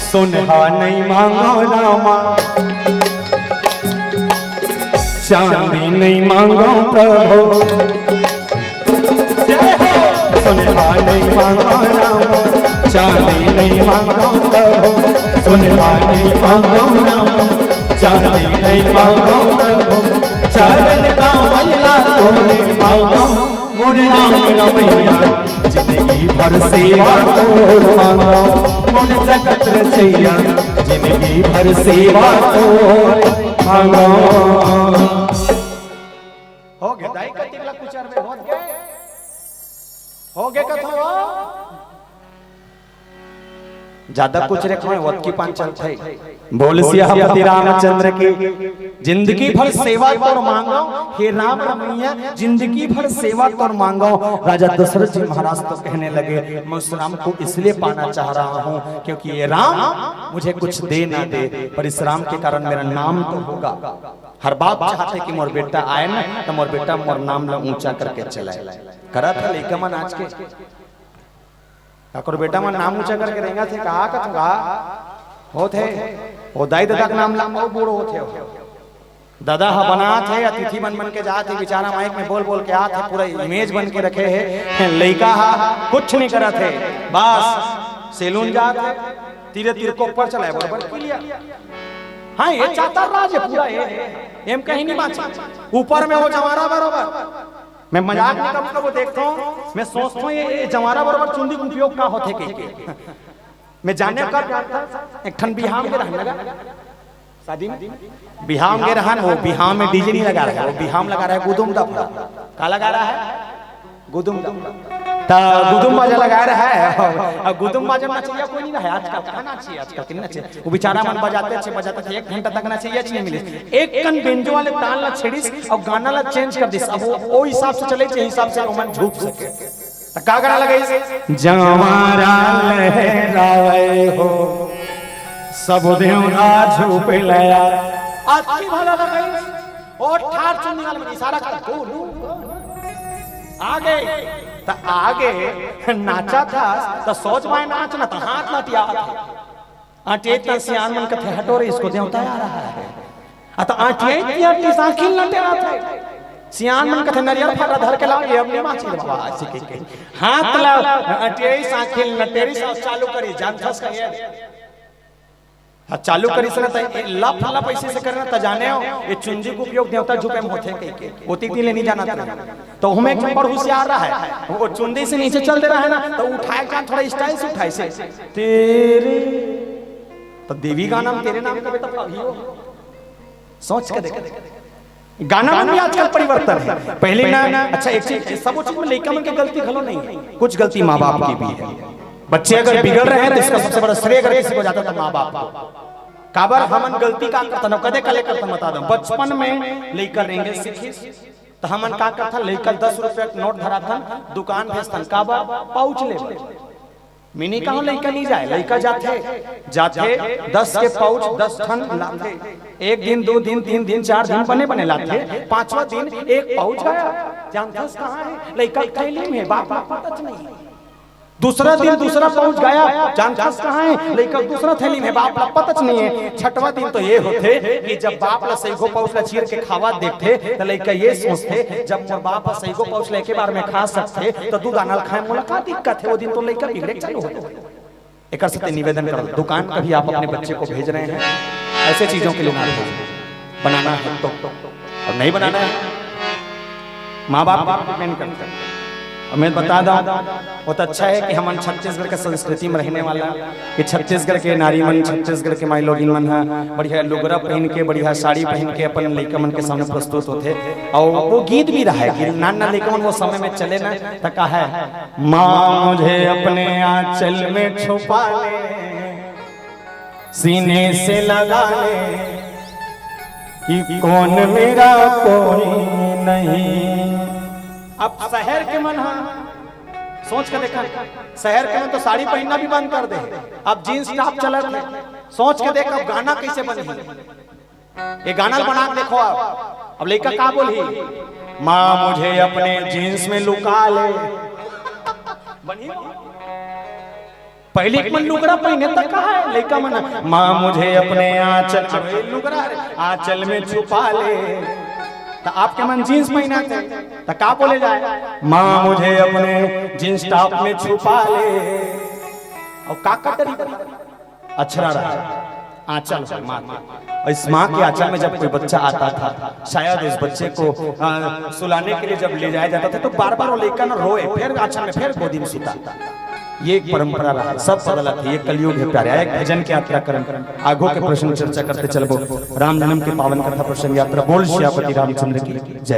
सोनहा नहीं मांगो रामा, चांदी नहीं मांगो प्रभु। जय हो। सोनहा नहीं मांगो रामा, चांदी नहीं मांगो प्रभु। सोनहा नहीं मांगो रामा, चांदी नहीं मांगो प्रभु। चरण कमल ला तोरे मांगो। मोरे राम रमैया, जिंदगी भर सेवा तोर मांगो। मोरे जगत रचैया, जिंदगी भर सेवा तोर मांगो। हो गे, दाई कतिक ला कुचर में होत गे? हो गे कथो? ज्यादा कुछ रे कोई वत की पांचल थे। बोल सियापति रामचंद्र की। जिंदगी भर सेवा तोर मांगो, हे राम रमैया, जिंदगी भर सेवा तोर मांगो। राजा दशरथ जी महाराज तो कहने लगे, मैं उस राम को इसलिए पाना चाह रहा हूँ क्योंकि ये राम मुझे कुछ दे ना दे, पर इस राम के कारण मेरा नाम तो होगा। हर बाप चाहथे कि मोर बेटा आए ना, तो मोर बेटा मोर नाम ला ऊंचा करके चलाए। करत हे लइका मन आज के। काकर बेटा मन नाम ऊंचा करके रेंगत हे, कहा कथों का होत हे, ओ दाई ददा के नाम ला अउ बूढ़ो होत हे। ददा ह बनात हे, अतिथि बन बन के जात हे, बेचारा माइक में बोल बोल के आत हे, पूरा इमेज बन के रखे हे। लइका ह कुछ नहीं करत हे, बस सैलून जात हे, तीरे तीर को ऊपर चलाए बरोबर की लिया। हाँ, ये चातर राज हे पूरा, ये एम कहीं नहीं बाँचे। ऊपर में वो जवारा बरोबर। मैं मजाक नहीं करूँ, कब देखता हूँ, मैं सोचता हूँ, ये, ये जवारा बरोबर चुंदी के उपयोग का होथे कह के। मैं जाने कब जानता, एक ठन बिहाव में रहने लगा, शादी में बिहाव में रहन, वो बिहाव में डीजे नहीं लगा रहा है, वो बिहाव लगा रहा है गुदुम दफड़ा। का लगा रहा है? गुदुम दफड़ा। त गुदुम बाजा लगा रहा है। अब गुदुम बाजा में नचैया कोई नहीं रहा है आजकल, कहाँ नाची आजकल, किन नचे? वो बेचारा मन बजाते थे, बजाते थे, एक घंटा तक नचैया नहीं मिले। एक कन बेंजो वाले ताल ला छेड़िस और गाना ला चेंज कर दिस। अब वो, वो हिसाब से चले, जे हिसाब से ओमन झूप सके। त का गाना लगाइस? जवारा लहरावे हो, सब देवता झूपे लया। आज की भाला लगाइस? ओ ठार चुन्नी वाले मन इशारा कर, गोलू। आगे, त आगे नाचा था, त सोच माय नाच ना, त हाथ ना टिया था। आंटी इतना सियान मन कथे, "हटो रे, इसको देवता आ रहा है।" आ त आंटी इतनी आंटी साखिल नटे आत है। सियान मन कथे, "नरियल फर्रा धर के लाओ, ये अपनी माँ चीज बाबा," ऐसे कह के। हाथ ला, आंटी साखिल नटेरी सास चालू करी, जानथस का ये। हाँ, चालू करिस ना, त ए लप लप ऐसे से करना, त जाने हो, ये चुंदी के उपयोग देवता झुके में होथे कह के। ओती तीन ले नहीं जाना था। तो हमें एक बड़ होशियार रहा है। वो चुंदी से नीचे चल दे रहा है ना, तो उठाए का थोड़ा स्टाइल से उठाए से। तेरे, तो देवी गाना में तेरे नाम का बेटा अभी हो। सोच के देख। गाना मन भी आजकल परिवर्तन है। पहले ना, अच्छा, एक चीज, सब चीज में लइका मन की गलती घलो नहीं है, कुछ गलती माँ बाप की भी है। बच्चे अगर बिगड़ रहे हैं तो इसका सबसे बड़ा श्रेय अगर किसी को जाता तो माँ बाप को। काबर हमन गलती का करथन, कदे कले करथन बता दो। बचपन में लइका रेंगे सीखिस, तो हमन का करथन, लइका दस रुपया के नोट धराथन, दुकान भेजथन, काबर? पाउच ले। मिनी कहो लइका नहीं जाए, लइका जाथे, जाथे, दस के पाउच दस ठन लाथे। एक दिन, दो दिन, तीन दिन, चार दिन बने बने लाथे, पांचवा दिन एक पाउच गायब। जानथस कहाँ है? लइका के थैली में, बाप ला पता नहीं। दूसरा दिन दूसरा पाउच गायब, जानथस कहाँ है? लइका दूसरा थैली में, बाप ला पता नहीं है। छठवा दिन तो ये होथे कि जब बाप ला सैगो पाउच ला चीर के खावा देखथे, त लइका ये सोचथे, जब मोर बाप ह सैगो पाउच ला एके बार में खा सकथे, त दू दाना ल खाए मोला का दिक्कत है? वो दिन तो लइका बिगड़े चालू हो। एकर से निवेदन करो, दुकान कभी आप अपने बच्चे को भेज रहे हैं, ऐसे चीजों के लिए ना भेजें। बनाना है तो, और नहीं बनाना है, माँ बाप पर डिपेंड करता है। और मैं बता दूं, बहुत अच्छा है कि हमन छत्तीसगढ़ के संस्कृति में रहने वाला, कि छत्तीसगढ़ के नारी मन, छत्तीसगढ़ के माई लोगिन मन ह बढ़िया लुगरा पहन के, बढ़िया साड़ी पहन के अपन लइका मन के सामने प्रस्तुत होथे। और वो गीत भी रहा है कि नान नान लइका मन वो समय में चले ना, त का है, "माँ मुझे अपने आंचल में छुपा ले, सीने से लगा ले, कि कौन मेरा कोई नहीं।" अब शहर के मन ह सोच के देखा, शहर के मन तो साड़ी पहनना भी बंद कर दे, अब जींस टॉप चलत है। सोच के देख, अब गाना कैसे बनही? ये गाना ल बना के देखो आप। अब लइका का बोलही, "माँ, मुझे अपने जींस में लुका ले।" बनी? पहिली के मन लुगरा पहिने त कहा हे लइका मन, "माँ, मुझे अपने आंचल," अब ये लुगरा रे, "आंचल में छुपा ले।" त आपके मन जींस पहिनथे, त का बोले जाय, "माँ, मुझे अपने जींस टॉप में छुपा ले।" अउ का कटरी अछरा रहा, आंचल हो माँ के। और इस माँ के आंचल में जब कोई बच्चा आता था, शायद उस बच्चे को, अ, सुलाने के लिए जब ले जाया जाता था, तो बार बार वो लइका ना रोए, फिर आंचल में, फिर गोदी में सुता। ये एक परंपरा रहा, सब बदला था। ये कलयुग हे प्यारे। आय एक भजन के यात्रा करन, आगू के प्रसंग चर्चा करते चलबो। राम जन्म के पावन कथा प्रसंग यात्रा। बोल सियापति रामचंद्र की जय।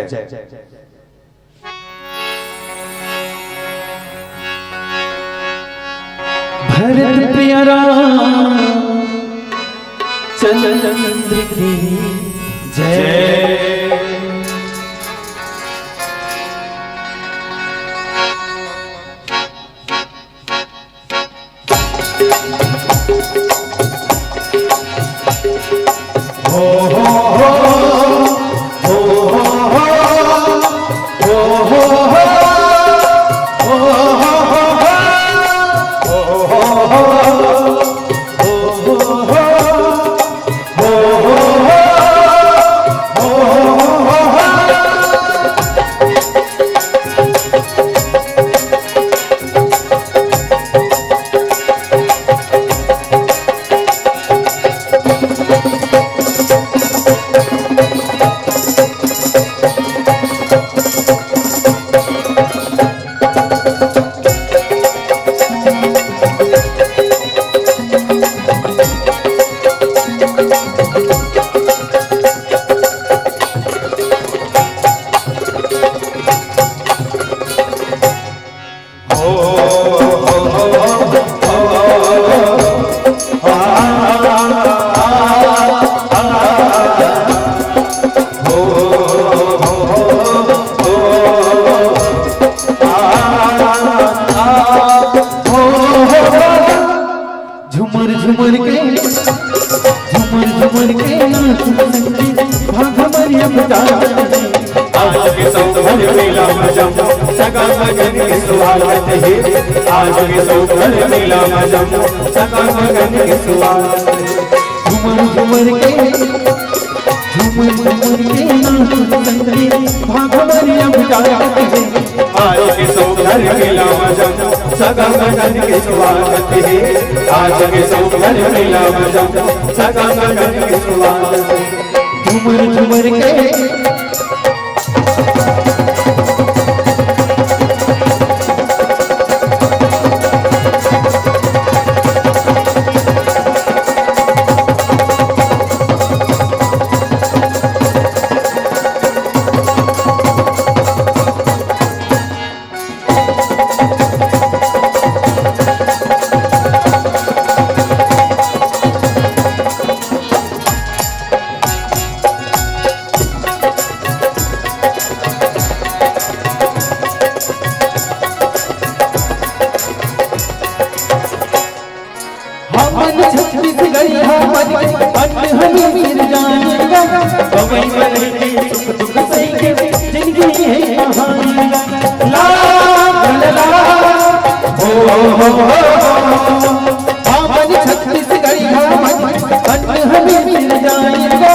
भरत प्रिय राम चंद्र की जय। झुमर झुमर के, झुमर झुमर के नाच संगीत, भाग हमर अब जात हे। आज के सौभर मिला मजम, सगा सगन के स्वागत हे। आज के सौभर मिला मजम, सगा सगन के स्वागत हे। झुमर झुमर के, झुमर झुमर के नाच संगीत, भाग हमर अब जात हे। आज के सौभर मिला मजम, सगा सगन के स्वागत हे। आज के सौभर मिला मजम, सगा सगन के स्वागत हे। झुमर झुमर के हमन छत्तीसगढ़िया मन, मन हमें मिल जाएगा। गवई मन के सुख दुख सही के जिंदगी है कहानी। ला, ला, ला, ला, हो, हो, हो, हो। हमन छत्तीसगढ़िया मन, मन हमें मिल जाएगा।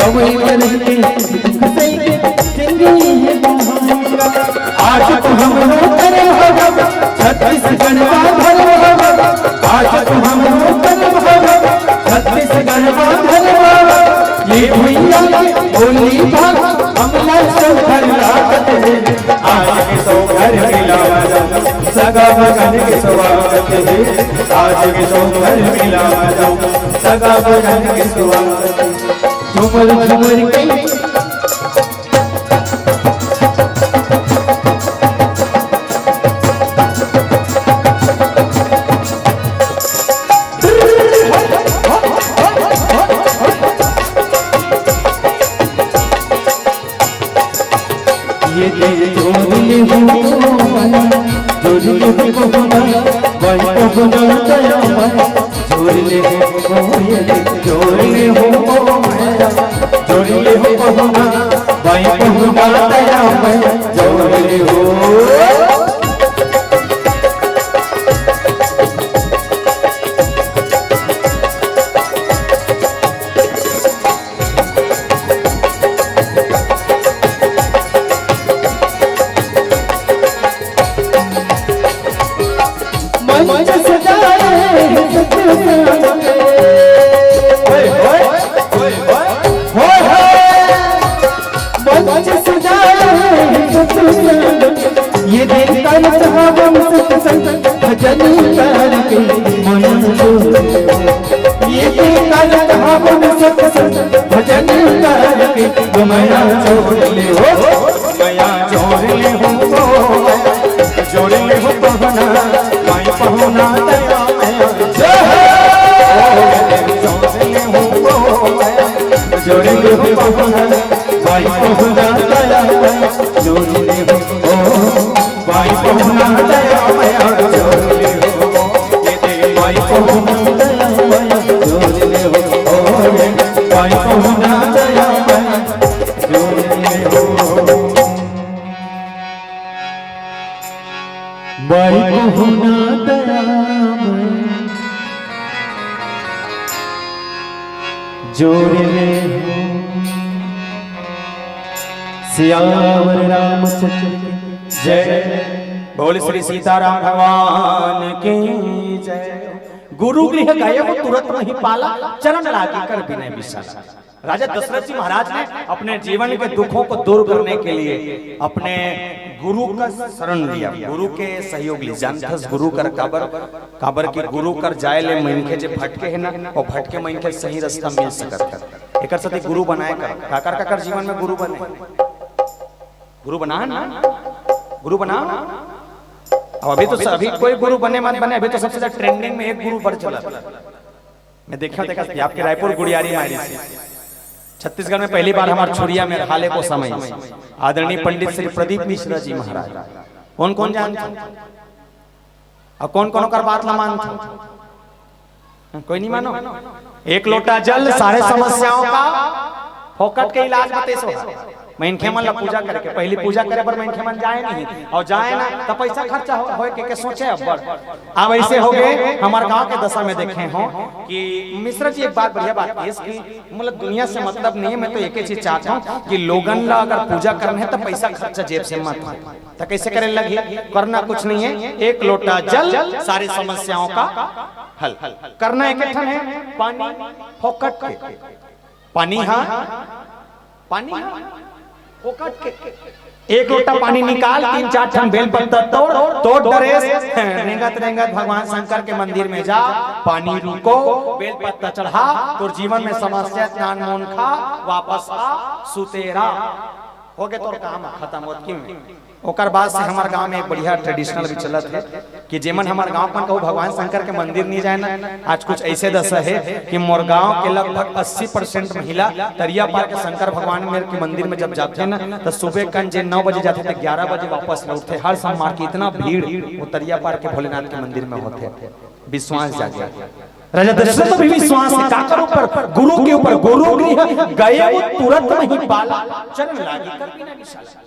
गवई मन के सुख दुख सही के जिंदगी है कहानी। आज तो हमरो धर्म हवा, छत्तीसगढ़ का धर्म हवा। आज तो हमरो धर्म हवा, छत्तीसगढ़ का धर्म हवा। ये भैया के बोली भाषा हमला सौभर लागत हे। आज के सौभर मिला मजम, सगा सगन के स्वागत हे। आज के सौभर मिला मजम, सगा सगन के स्वागत हे। झुमर झुमर के ये दिल जोड़ ले हो, जोड़ ले हो बहुना, भाई बहुना दया भाई, जोड़ ले हो, ये दिल जोड़ ले हो, भजन करके मया जोड़ ले हो। ये तो कर कहा गुण सत्संग, भजन करके मया जोड़ ले हो। मया जोड़ ले हो, जोड़ ले हो पहुना, माई पहुना दया मया। जय हो। जोड़ ले हो, जोड़ ले हो पहुना, माई पहुना दया मया। जोड़ ले हो, ओ, माई पहुना दया मया, जोड़ ले हो। ये दे माई पहुना दया मया, जोड़ ले हो। ओ, ये माई पहुना दया मया, जोड़ ले हो। माई पहुना दया मया, जोड़ ले हो। सियावर रामचंद्र की जय। बोल श्री सीताराम भगवान की जय। गुरु गृह गए वो तुरत नहीं पाला, चरण लागी कर विनय विशाला। राजा दशरथ जी महाराज ने अपने जीवन के दुखों को दूर करने के लिए अपने गुरु का शरण लिया, गुरु के सहयोग लिया। जानथस गुरु कर काबर? काबर कि गुरु कर जाय ले मनखे जे भटके हे ना, वो भटके मनखे सही रास्ता मिल सकत हे। एकर सेती गुरु बनाए कर, काकर काकर जीवन में गुरु बने, गुरु बना ना, गुरु बना। अब अभी तो अभी कोई गुरु बने मत बने, अभी तो सबसे ज्यादा ट्रेंडिंग में एक गुरु बढ़ चला। मैं देखा देखा आपके रायपुर गुड़ियारी मारी से छत्तीसगढ़ में पहली बार हमार छुरिया में हाले को समय आदरणीय पंडित श्री प्रदीप मिश्रा जी महाराज। कौन कौन जानते? और कौन कौन ओकर बात ला मानथे? कोई नहीं मानो। एक लोटा जल, सारे समस्याओं का फोकट के इलाज बतेसो। मनखे मन ला पूजा करके, पहली पूजा करे बर मनखे मन जाए नहीं, और जाए ना तो पैसा खर्चा हो, होए के, के सोचे अब्बड़। अब ऐसे हो गए, हमारे गांव के दशा में देखे हो कि मिश्रा जी एक बात, बढ़िया बात किस कि मतलब दुनिया से मतलब नहीं है, मैं तो एक ही चीज चाहता हूँ कि लोगन ला अगर पूजा करना है तो पैसा खर्चा जेब से मत हो। तो कैसे करे लगी? करना कुछ नहीं है, एक लोटा जल, सारी समस्याओं का हल। करना एक ठन है, पानी फोकट के, पानी, हाँ, पानी, हाँ, फोकट के। एक लोटा पानी निकाल, तीन चार ठन बेल पत्ता तोड़, तोड़ डरेस, रेंगत रेंगत भगवान शंकर के मंदिर में जा, पानी रुको, बेल पत्ता चढ़ा, तोर जीवन में समस्या नानमून खा, वापस आ, सुतेरा। हो गए तोर काम खत्म होत क्यों? ओकर बाद से हमार गांव में एक बढ़िया ट्रेडिशनल भी चलत है कि जेमन हमार गांव मन कहू भगवान शंकर के मंदिर नहीं जाए ना, आज कुछ ऐसे दशा है कि मोर गांव के लगभग अस्सी परसेंट महिला तरिया पार के शंकर भगवान में के मंदिर में जब जाते हैं ना, तो सुबह कन जे नौ बजे जाते थे, ग्यारह बजे वापस लौटते। हर सोमवार की इतना भीड़ वो तरिया पार के भोलेनाथ के मंदिर में होते। विश्वास जागे। राजा दशरथ भी विश्वास है, काकर ऊपर? गुरु के ऊपर। गुरु गृह गए वो तुरंत नहीं पाला, चरण लागी कर बिना विशाला।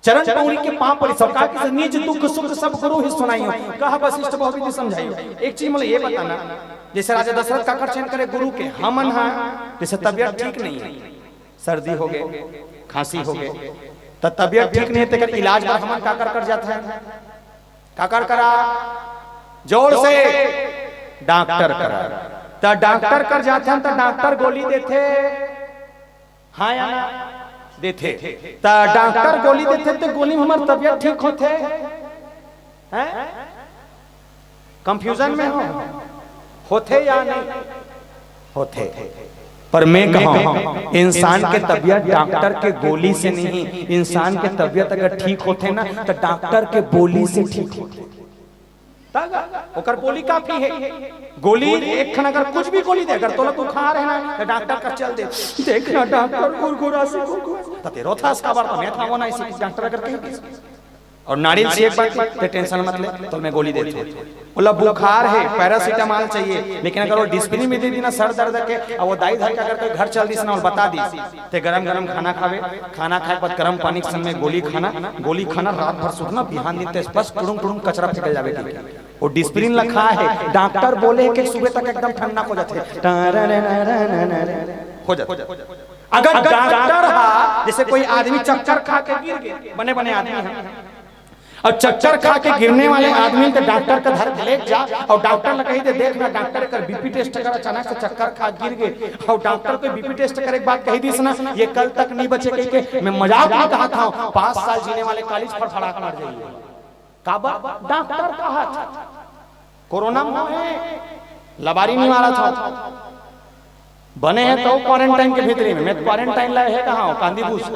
चरण पौड़ी के पांव पड़ी, सबका के निज दुख सुख सब गुरु ही सुनाइयो। कहा वशिष्ठ बहुत विधि समझाइयो। एक चीज मतलब ये बताना, जैसे राजा दशरथ काकर चयन करे गुरु के, हमन हा जैसे तबियत ठीक नहीं है, सर्दी हो गए, खांसी हो गए, तो तबियत ठीक नहीं है, तेकर इलाज पर हमन काकर कर जाता है, काकर करा, जोर से, डॉक्टर करा। तो डॉक्टर कर जाते हैं तो डॉक्टर गोली देते, हाँ या ना? देथे। त डॉक्टर गोली देथे, त गोली में हमर तबियत ठीक होथे? हैं? कंफ्यूजन में हो? होथे या नहीं? होथे। पर मैं कहूं, इंसान के तबियत डॉक्टर के गोली से नहीं, इंसान के तबियत अगर ठीक होथे ना, तो डॉक्टर के बोली से ठीक होथे। तब ओकर बोली काफी है। गोली एक खन अगर कुछ भी गोली दे, अगर तोला बुखार है ना, तो डॉक्टर कर चल दे। देख ना डॉक्टर, गुरगुरा से गुरगुरा। तो तेरो था इसका बार तो मैं था वो ना इसी डॉक्टर अगर कहीं भी। और नारियल से एक बार ते टेंशन मत ले, तो मैं गोली देते। बोला बुखार है, पैरासिटामोल चाहिए, लेकिन अगर वो डिस्प्रिन में दे दी ना सर दर्द के, और वो दाई धर के अगर कोई घर चल दी ना और बता दी, ते गरम गरम खाना खावे, खाना खाए के बाद गरम पानी के संग में गोली खाना, गोली खाना, रात भर सुतना, बिहान दिन ते बस टुड़ुम टुड़ुम कचरा फेंकल जावे। ठीक है, वो डिस्प्रिन ला खा है, डॉक्टर बोले है कि सुबह तक एकदम ठंडा हो जाते, हो जाते। अगर डॉक्टर हा, जैसे कोई आदमी चक्कर खा के गिर गए, बने बने आदमी है, और चक्कर खा के गिरने वाले आदमी के डॉक्टर का धर के ले जा, और डॉक्टर ला कही दे, देख ना डॉक्टर, एकर बीपी टेस्ट कर, अचानक से चक्कर खा गिर गए, और डॉक्टर को बीपी टेस्ट करे के बाद कही दिस ना, ये कल तक नहीं बचे, कही के मैं मजाक में कहा था, पांच साल जीने वाले कालीज फड़फड़ा के मर जाइए। काबर? डॉक्टर कहत हे, कोरोना म हे, लबारी नहीं मारत हो, बने हे तो क्वारंटाइन के भीतरी में, मैं क्वारंटाइन लाए हे कहाँ हो? कांदी भूस।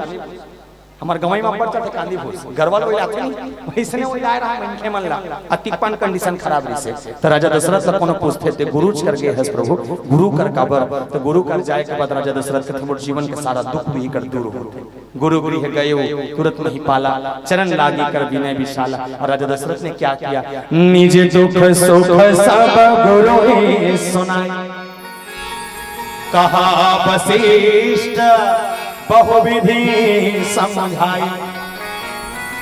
हमर गंवई म अब्बड़ चलथे कांदी भूस, गरवा ल ओइलाथे नहीं, वइसने ओइलाए रहा मनखे मन ला। अतिक पान कंडीशन खराब रहिसे। त राजा दशरथ ला कोनो पूछथे, "ते गुरुज कर गे हस प्रभु, गुरु कर काबर?" त गुरु कर जाए के बाद राजा दशरथ कथे, "मोर जीवन के सारा दुख भी कर दूर होथे।" गुरु गृह गयो तुरत मही पाला, चरण लागी कर विनय विशाला। और राजा दशरथ ने क्या किया? निज दुख सुख सब गुरु ही सुनाई। कहा वशिष्ठ बहुविधि समझाई,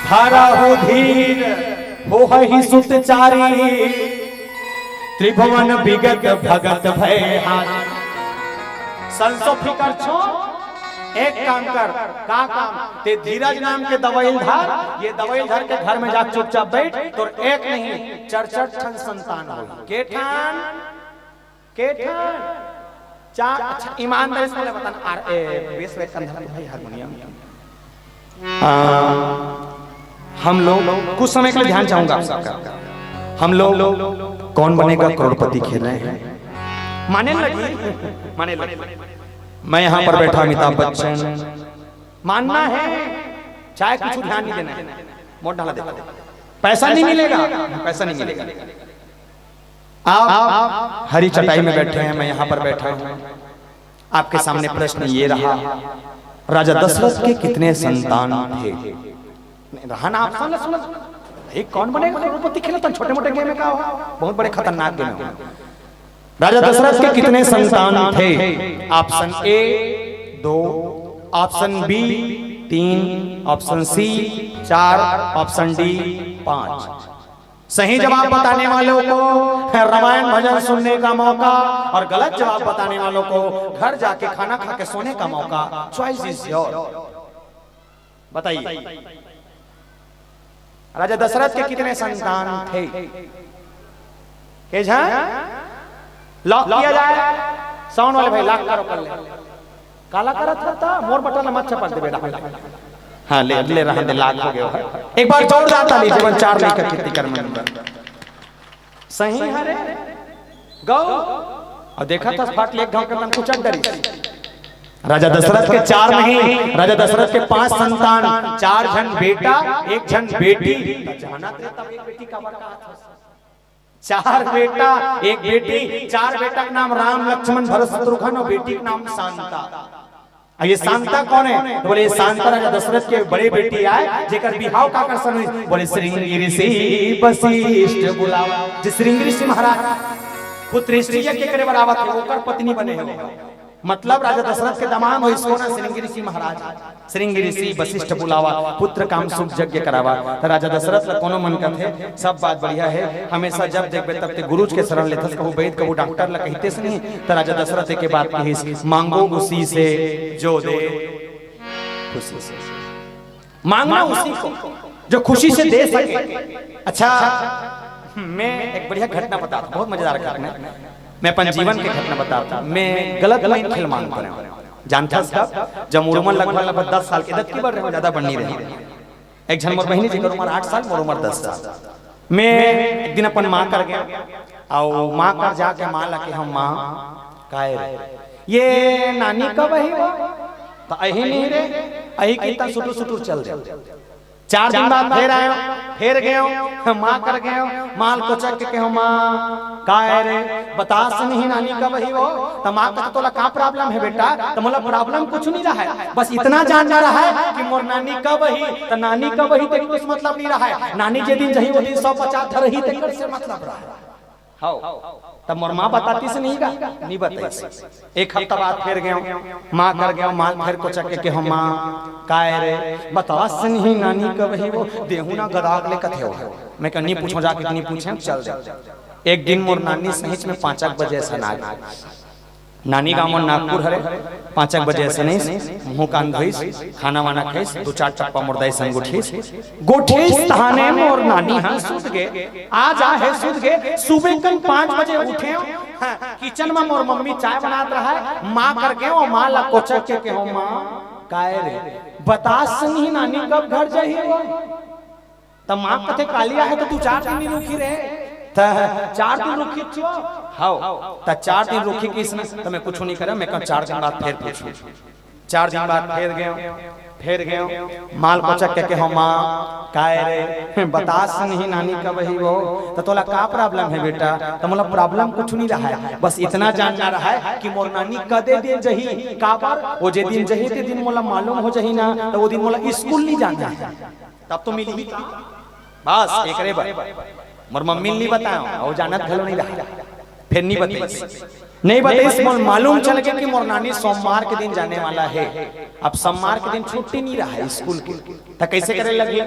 धरहु धीर होहहि सुत चारी, त्रिभुवन विगत भगत भय हारी। संसो फिकर छोड़, एक काम कर। का काम? ते धीरज नाम के दवाई धर, ये दवाई धर के घर में जा चुपचाप बैठ, तोर एक नहीं, चार चार ठन संतान हो। के ठन? के ठन? चार। अच्छा, ईमानदारी से बोले, बता ना। आर, ए, बेस, बेस, कंधर भाई हारमोनियम। आ, हम लोग, कुछ समय के लिए ध्यान चाहूंगा आप सबका। हम लोग कौन बनेगा करोड़पति खेल रहे हैं। माने लगी, माने लगी। मैं यहाँ पर बैठा अमिताभ बच्चन, मानना है, चाहे कुछ ध्यान नहीं देना है, मोट डाला देखो, पैसा नहीं मिलेगा, पैसा नहीं मिलेगा। आप हरी चटाई में बैठे हैं, मैं यहाँ पर बैठा हूँ। आपके सामने प्रश्न ये रहा, राजा दशरथ के कितने संतान थे? नहीं, रहा ना, आप सुन, सुन। भाई, कौन बनेगा करोड़पति खेलत हन? छोटे मोटे गेम में का हो, बहुत बड़े खतरनाक गेम हो। राजा दशरथ के कितने संतान थे? ऑप्शन ए दो, ऑप्शन बी तीन, ऑप्शन सी चार, ऑप्शन डी पांच। सही जवाब बताने वालों को रामायण भजन सुनने का मौका और गलत जवाब बताने वालों को घर जाके खाना खा के सोने का मौका। Choice is your। बताइए, राजा दशरथ के कितने संतान थे? के झन लॉक किया जाए? साउंड वाले भाई, लॉक करो, कर ले। काला करत रहता, मोर बटन मत चपक दे बेटा। हाँ, ले, ले रहा दे, लॉक हो गया है। एक बार जोरदार ताली, जीवन चार लेकर कीर्ति कर मंडल। सही हरे गौ। और देखा था फाट ले गांव के तन कुछ डरी। राजा दशरथ के चार नहीं, राजा दशरथ के पांच संतान, चार झन बेटा, एक झन बेटी। जाना थे तब एक बेटी का बड़का हाथ हो। चार बेटा, एक बेटी, चार बेटा के नाम राम, लक्ष्मण, भरत, शत्रुघ्न और बेटी के नाम शांता। अब ये शांता कौन है? तो बोले, "ये शांता राजा दशरथ के बड़े बेटी आय, जेकर बिहाव काकर सन होइस?" बोले, "श्रृंगी ऋषि वशिष्ठ बुलावा।" जे श्रृंगी ऋषि महाराज पुत्र ऋषि यज्ञ करे बर आवत हे, ओकर पत्नी बने हे। मतलब राजा दशरथ के दामाद होइस कोन? श्रृंगी ऋषि महाराज। श्रृंगी ऋषि वशिष्ठ बुलावा, पुत्र काम सुख यज्ञ करावा। त राजा दशरथ ला कोनो मन कथे, सब बात बढ़िया हे, हमेशा जब देखबे तब ते गुरुज के शरण लेथस, कहू वैद, कहू डॉक्टर ला कहितेस नहीं। त राजा दशरथ एके बात कहिस, "मांगो उसी से जो दे खुशी से।" मांगना उसी को जो खुशी से दे सके। अच्छा, मैं एक बढ़िया घटना बताता हूँ, बहुत मजेदार घटना। मैं अपन जीवन के घटना बताता हूँ। मैं गलत माइंड खेल मांग पड़े हूँ। जानता हूँ कब? जब मोर उमर लगभग, लगभग दस साल के, दस की बढ़ रहे हो, ज्यादा बढ़ नहीं रहे। एक झन मोर बहिनी जी कर उमर आठ साल, मोर उमर दस साल। मैं एक दिन अपन माँ कर गया, और माँ कर जाके माँ ला कहेंव, "माँ, काय रे, ये नानी कब आही वो?" त "आही नहीं रे, आही कितना सुटुर सुटुर चल दे।" चार दिन बाद फेर आएंव, फेर गेंव, माँ कर गेंव, माँ ल कोचक के कहेंव, "माँ, काय रे, बतास नहीं नानी कब आही वो?" त माँ कथे, "तोला का प्रॉब्लम हे बेटा?" त मोला प्रॉब्लम कुछ नहीं रहा है, बस इतना जानना रहा है कि मोर नानी कब आही, त नानी कब आही तेकर से मतलब नहीं रहा है। नानी जे दिन जाही, वो दिन सौ पचास धरही, तेकर से मतलब रहा है। हव, तब मोर माँ बतातिस नहीं गा, नहीं बताइस। एक हफ्ता बाद फेर गेंव, माँ कर गेंव, माँ फेर कोचक के कहेंव, "माँ, काय रे, बतास नहीं नानी कब आही वो?" देहू ना गदाग ले कथे हो। मैं कहेंव, "नहीं पूछों, जाके नहीं पूछेंव, चल दे।" एक दिन मोर नानी सहीच में पाँचक बजे असन आ गे। नानी गाँव मोर नागपुर हरे। पाँचक बजे असन आइस, मुँह कान धोइस, खाना वाना खाइस, दू चार टप्पा मोर दाई संग गोठियाइस। गोठियाइस तहाने मोर नानी ह सुत गे, आ जा हे सुत गे। सुबह कन पाँच बजे उठेंव, हाँ, किचन म मोर मम्मी चाय बनात रहय, माँ कर गेंव, माँ ला कोचक के कहेंव, "माँ, काय रे, बतास नहीं नानी कब घर जाही वो?" त माँ कथे, "काली आहे त तू चार दिन नइ रुखी रे, त चार दिन रुखी छो।" "हव।" "त चार दिन रुखी किस ना, त मैं कुछू नइ करे, मैं कहूँ चार दिन बाद फेर पूछूँ।" चार दिन बाद फेर गेंव, फेर गेंव, माँ ल कोचक के केहेंव, "माँ, काय रे, बतास नहीं नानी कब ही वो, त तोला का problem हे बेटा?" "त मोला problem कुछू नइ रहय, बस इतना जानना रहय कि मोर नानी कदे दिन जही, काबर वो जे दिन जही ते दिन मोला मालूम हो जही ना, त वो दिन मोला स्कूल नइ जाना हे।" तब तो मिलही का? बस एकरे बर। मोर मम्मी ल नइ बताएंव, अउ जानत घलो नइ रहय। फेर नइ बताइस। नइ बताइस, मोला मालूम चल गे कि मोर नानी सोमवार के दिन जाने वाला हे। अब सोमवार के दिन छुट्टी नइ रहय स्कूल के। त कइसे करे लगही?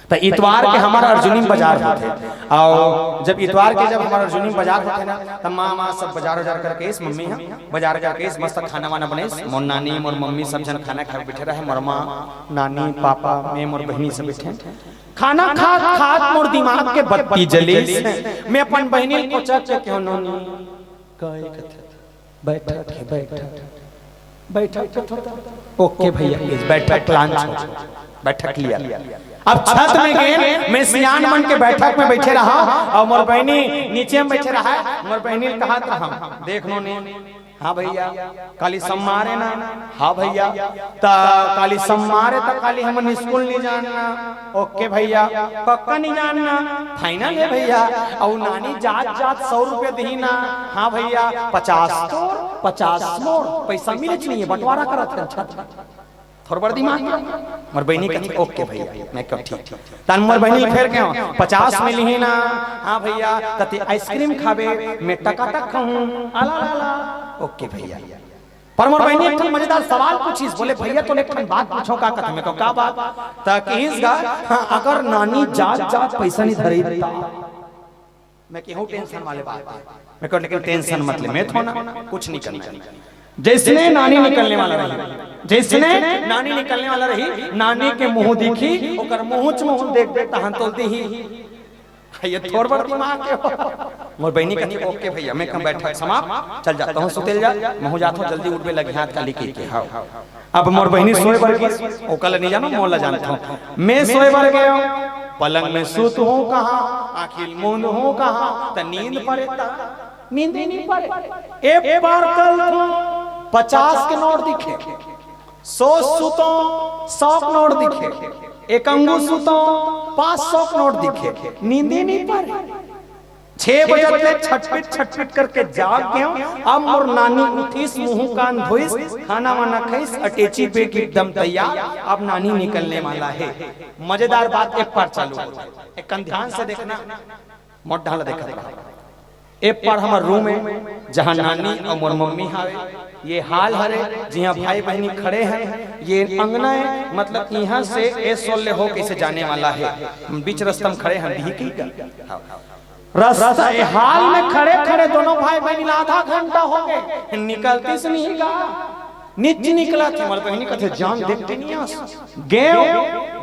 त इतवार के हमर अर्जुनी म बजार होथे। अउ जब इतवार के जब हमर अर्जुनी म बजार होथे ना, त माँ, माँ सब बजार उजार करके आइस, मम्मी ह बजार करके आइस, मस्त खाना वाना बनाइस। मोर नानी, मोर मम्मी सब झन खाना खाए बइठे रहय। मोर माँ, नानी, पापा, मैं, मोर बहिनी सब बइठे। खाना खात खात मोर दिमाग के बत्ती जलिस। मैं अपन बहिनी ल कोचक के केहेंव, "नोनी, काय कथे? बैठक हे, बैठक। बैठक कथे त?" "OK भैया, please, बैठक लांच हो, बैठक लिया।" अब छत में गेंव, मैं सियान मन के बैठक में बइठे रहंव, अउ मोर बहिनी नीचे में बइठे रहय, मोर बहिनी ल कहत रहंव, "देख नोनी, हाँ भैया, काली सम्मार हे ना?" "हाँ भैया।" "त काली सम्मार हे त काली हमन स्कूल नइ जान ना?" "OK भैया।" "पक्का नइ जान ना? Final हे भैया।" "अउ नानी जात जात सौ रुपया दिही ना?" "हाँ भैया।" "पचास तोर, पचास मोर, पइसा मिलेच नइ हे, बंटवारा करत हन छत में।" थोर बर दिमाग में। मोर बहिनी कथे, "OK भैया।" मैं केहेंव, "ठीक।" तहन मोर बहिनी ल फेर केहेंव, "पचास मिलही ना?" "हाँ भैया।" "त तें ice cream खाबे, मैं टकाटक खाहूँ।" "अला ला ला।" "OK भैया।" पर मोर बहिनी एक ठन मजेदार सवाल पूछिस, बोले, "भैया, तोले एक ठन बात पूछों, का कथे?" मैं केहेंव, "का बात?" त किहिस गा, "हाँ, अगर नानी जात जात पइसा नइ धरही त?" मैं केहेंव, "Tension वाले बात हे।" मैं केहेंव, "लेकिन tension मत ले, मैं थोर ना, कुछ नइ करना हे।" जइसने नानी निकलने वाला रही, जइसने नानी निकलने वाला रही, नानी के मुँह दिखही, ओकर मुँहच मुँह देख देख तहन तोल दिही। ये थोर बर दिमाग के हो। मोर बहिनी कथे, "OK भैया।" मैं केहेंव, "बैठक समाप्त, चल जाता हूँ सुते ल जा, महूँ जात हूँ, जल्दी उठबे लगिहात काली कहिके।" हाँ। अब मोर बहिनी सोए बर गिस, ओकर ला नइ जानों, मोर ला जानत हंव। मैं सोए बर गेंव, पलंग में सुत हूँ कहाँ, आँखी ल मूंद हूँ कहाँ, त नींद परे त नींद ही नइ परे। एक बार कल तो पचास के नोट दिखे, सौ सुतों, सौ के नोट दिखे, एक अंगू सुतों, पाँच सौ के नोट दिखे, नींद ही नइ परे। छह बजे ले छटपिट छटपिट करके जाग गेंव। अब मोर नानी उठिस, मुंह कान धोइस, खाना वाना खाइस, अटैची बैग एकदम तैयार। अब नानी निकलने वाला हे। मजेदार बात एक पार चालू होथे, एक कन ध्यान से देखना, मोर डाहर देखत रहा। एक पार हमर रूम हे, जहां नानी अउ मोर मम्मी हावे। ये हाल हरे, जिहां भाई बहिनी खड़े हन। ये अंगना हे, मतलब इहां से ए सोल ले हो कइसे जाने वाला हे। हम बीच रस्ता में खड़े हन, दिही कही का? रस्ता, ए हाल में खड़े खड़े दोनों भाई बहिनी ला आधा घंटा हो गे, निकलतिस नहीं गा। निच निकलत हे, मोर बहिनी कथे, "जान, देखते नइ हस।" गेंव,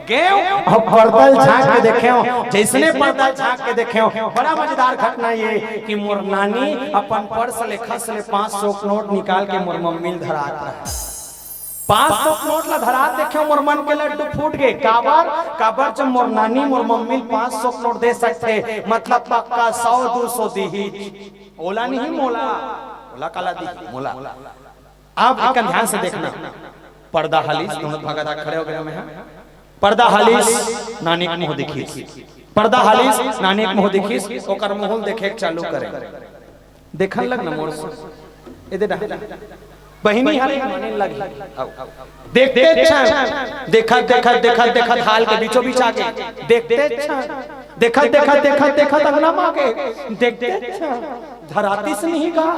गेंव, अब पर्दा ल झांक के देखेंव, जइसने पर्दा ल झांक के देखेंव, बड़ा मजेदार घटना ये कि मोर नानी अपन पर्स ले खस ले पाँच सौ के नोट निकाल के मोर मम्मी ल धरात रहे। पाँच सौ के नोट ला धरात देखेंव, मोर मन के लड्डू फूट गे। काबर? काबर जब मोर नानी मोर मम्मी ल पाँच सौ के नोट दे सकथे, मतलब पक्का सौ दू सौ दिही। ओला नहीं, मोला। ओला काला दिही? मोला। अब एक ध्यान से देखना, पर्दा हालिस, दोनों भागा खड़े हो गे मैं, हाँ। पर्दा हालिस, नानी के मुंह दिखिस। पर्दा हालिस, नानी के मुंह दिखिस, ओकर मुंह ल देखे के चालू करे। देखन लग ना मोर से। ए दे डहा। बहिनी हरे माने लग। देखते क्षण, देखत, देखत, देखत, देखत हाल के बीचों बीच आगे। देखते क्षण, देखत, देखत, देखत, देखत अंगना में आगे। देखते क्षण, धरातिस नहीं गा।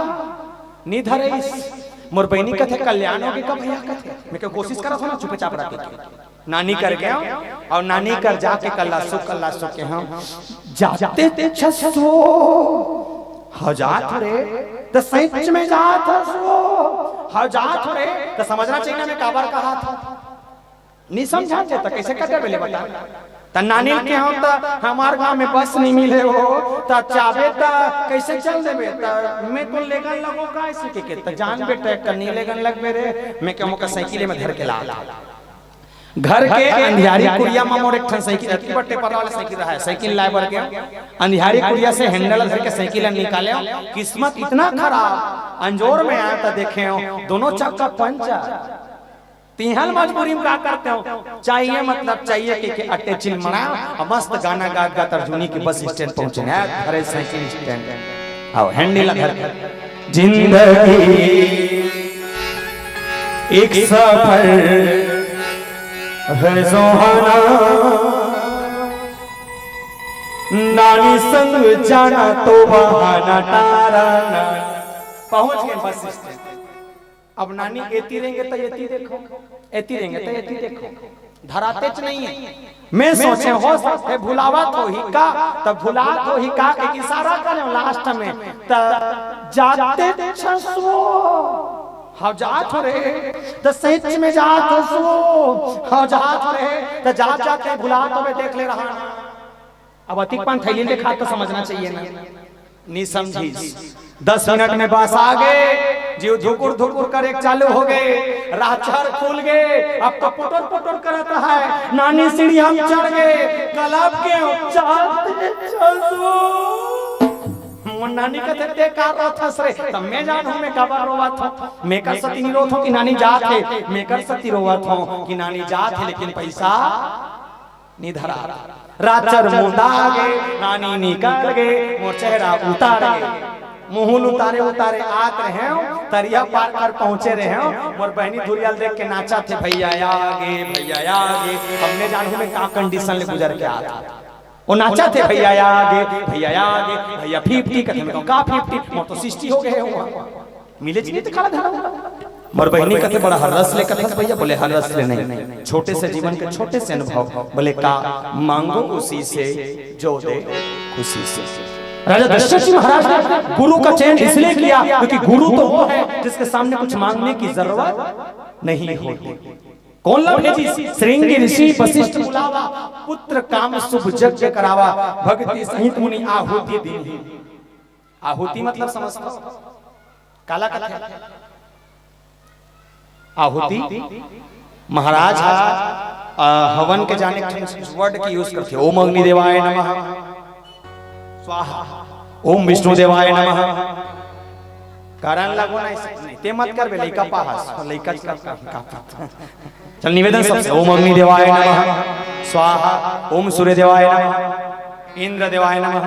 नइ धरइस। मोर बहिनी कथे, "कल्याण हो गे का भैया?" कथे। मैं केहेंव, "कोशिश करत हंव ना चुपचाप रखे के।" नानी कर गेंव अउ नानी कर जाके कल्लासो, कल्लासो केहेंव, "जाते छसो, हव जात रे, त सच में जात हसो, हव जात रे।" त समझना चाहिए ना, मैं काबर कहाथंव। नइ समझाथे त कइसे कर देबे ले बता? त नानी ल केहेंव त हमर गांव में बस नइ मिले हो, त जाबे त कइसे चल देबे? त मैं तो लेगन लगों का अइसे कहिके, त जान बेटा, एक कन नइ लेगन लगबे रे, मैं केहेंव का साइकिल में धर के ला। घर के अंधियारी कुरिया म मोर एक ठन साइकिल, अतकी बड़ टेपर वाले साइकिल रहा है, साइकिल लाए बर गया। अंधियारी कुरिया से हैंडल धर के साइकिल ल निकाले। किस्मत इतना खराब, अंजोर में आया त देखे हो दोनों चक्का पंचर। तिहल मजबूरी में का करते हो, चाहिए मतलब चाहिए के, के अट्टे चिलमड़ा और मस्त गाना गात गात अर्जुनी के बस स्टैंड पहुंचे। घरे साइकिल स्टैंड, आओ हैंडल धर के। जिंदगी एक सफर है सुहाना, नानी संग जाना तो बहाना, टारा ना। पहुंच गए बस स्टैंड। अब नानी एती रहेंगे तो एती देखो, एती रहेंगे तो एती देखो, धरातेच नहीं है। मैं सोचे हो सकते भुलावत होही का, तब भुलात होही का के इशारा करे लास्ट में, त जाते छसो। हाँ, जात हो रे, त सच में जात हो सो। हाँ, जात हो रे, त जात जाते भुलात होबे, देख ले रहा। अब अतिक पान थैली ले खा तो समझना चाहिए ना, नहीं समझी। दस मिनट में बस आ गए, जीव धुकुर धुकुर करे चालू हो गए, राचर खुल गए। अब तो पुटर पुटर करत है, नानी सीढ़ी हम चढ़ गए, कलब के चाहते चलो। मोर नानी कथे, "ते का रोथस रे?" त मैं जानहूं मैं काबर रोवत हूं। मैं कर सती नहीं रोवत हूं कि नानी जात हे, मैं कर सती रोवत हूं कि नानी जात हे, लेकिन पैसा नहीं धरा। राचर मुंदा गे, नानी निकल गे, मोर चेहरा उतार गे। मुहुल उतारे उतारे आत रहेंव, तरिया पार कर पहुंचे रहेंव। मोर बहिनी धुरिया ल देख के नाचत हे, "भैया आ गे, भैया आ गे।" अब मैं जानहूं मैं का कंडीशन ले गुजर के आत हंव। वो नाचत हे, "भैया आ गे, भैया आ गे, भैया फिफ्टी।" कथे मैं कहूं, "का फिफ्टी? मोर तो सिक्सटी हो गए हे।" मिले जी नहीं तो काला धरा। मोर बहिनी कथे, "बड़ा हर रस ले कथस भैया?" बोले, "हर रस ले नहीं, छोटे से जीवन के छोटे से अनुभव।" बोले, "का?" "मांगो उसी से जो दे खुशी से।" राजा दशरथ जी महाराज ने गुरु का चयन इसलिए किया क्योंकि गुरु तो वो है जिसके सामने कुछ मांगने की जरूरत नहीं होती। कौन ला भेजिस? श्रृंगी ऋषि वशिष्ठ बुलावा, पुत्र काम शुभ यज्ञ करावा, भक्ति सहित मुनि आहुति दीन्ही। आहुति मतलब समझथो? काला कथे? आहुति महाराज हा, अ, हवन के जाने एक ठन word के use करथे, "ओम अग्नि देवाय नमः, स्वाहा, ओम विष्णु देवाय नमः।" कारण लगो ना, ऐसे नहीं, ते मत करबे, लइका पाहस, लइका च कर, कर, कर। चल निवेदन सबसे, "ओम अग्नि देवाय नमः, स्वाहा, ओम सूर्य देवाय नमः, इंद्र देवाय नमः।"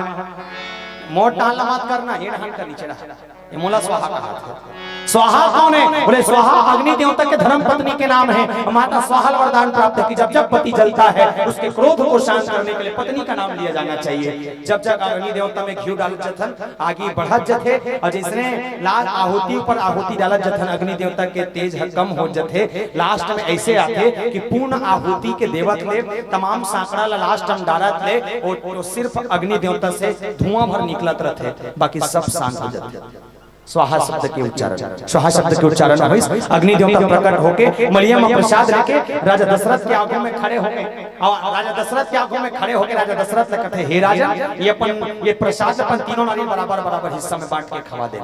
मोर टाल मत करना, हेड हाथ कर नीचे रहा। ये मोला स्वाहा कहा था। स्वाहा कौन है? बोले, "स्वाहा अग्नि देवता के धर्म पत्नी के नाम है। माता स्वाहा ल वरदान प्राप्त है कि जब जब पति जलता है, उसके क्रोध को शांत करने के लिए पत्नी का नाम लिया जाना चाहिए।" जब जब अग्नि देवता में घी डाल जथन, आगे बढ़त जथे, और जिसने लाल आहुति ऊपर आहुति डालत जथन, अग्नि देवता के तेज ह कम हो जथे। लास्ट में ऐसे आथे कि पूर्ण आहुति के देवत ले तमाम सांकड़ा ला लास्ट में डालत ले, वो, वो सिर्फ अग्नि देवता से धुआं भर निकलत रहथे, बाकी सब शांत हो जाथे। स्वाहा शब्द के उच्चारण, स्वाहा शब्द के उच्चारण होइस, अग्नि देवता प्रकट होके मलिया में प्रसाद लेके राजा दशरथ के आगू में खड़े होके, और राजा दशरथ के आगू में खड़े होके राजा दशरथ ने कथे, "हे राजन, ये अपन, ये प्रसाद अपन तीनों नारी बराबर बराबर हिस्सा में बांट के खवा दे।"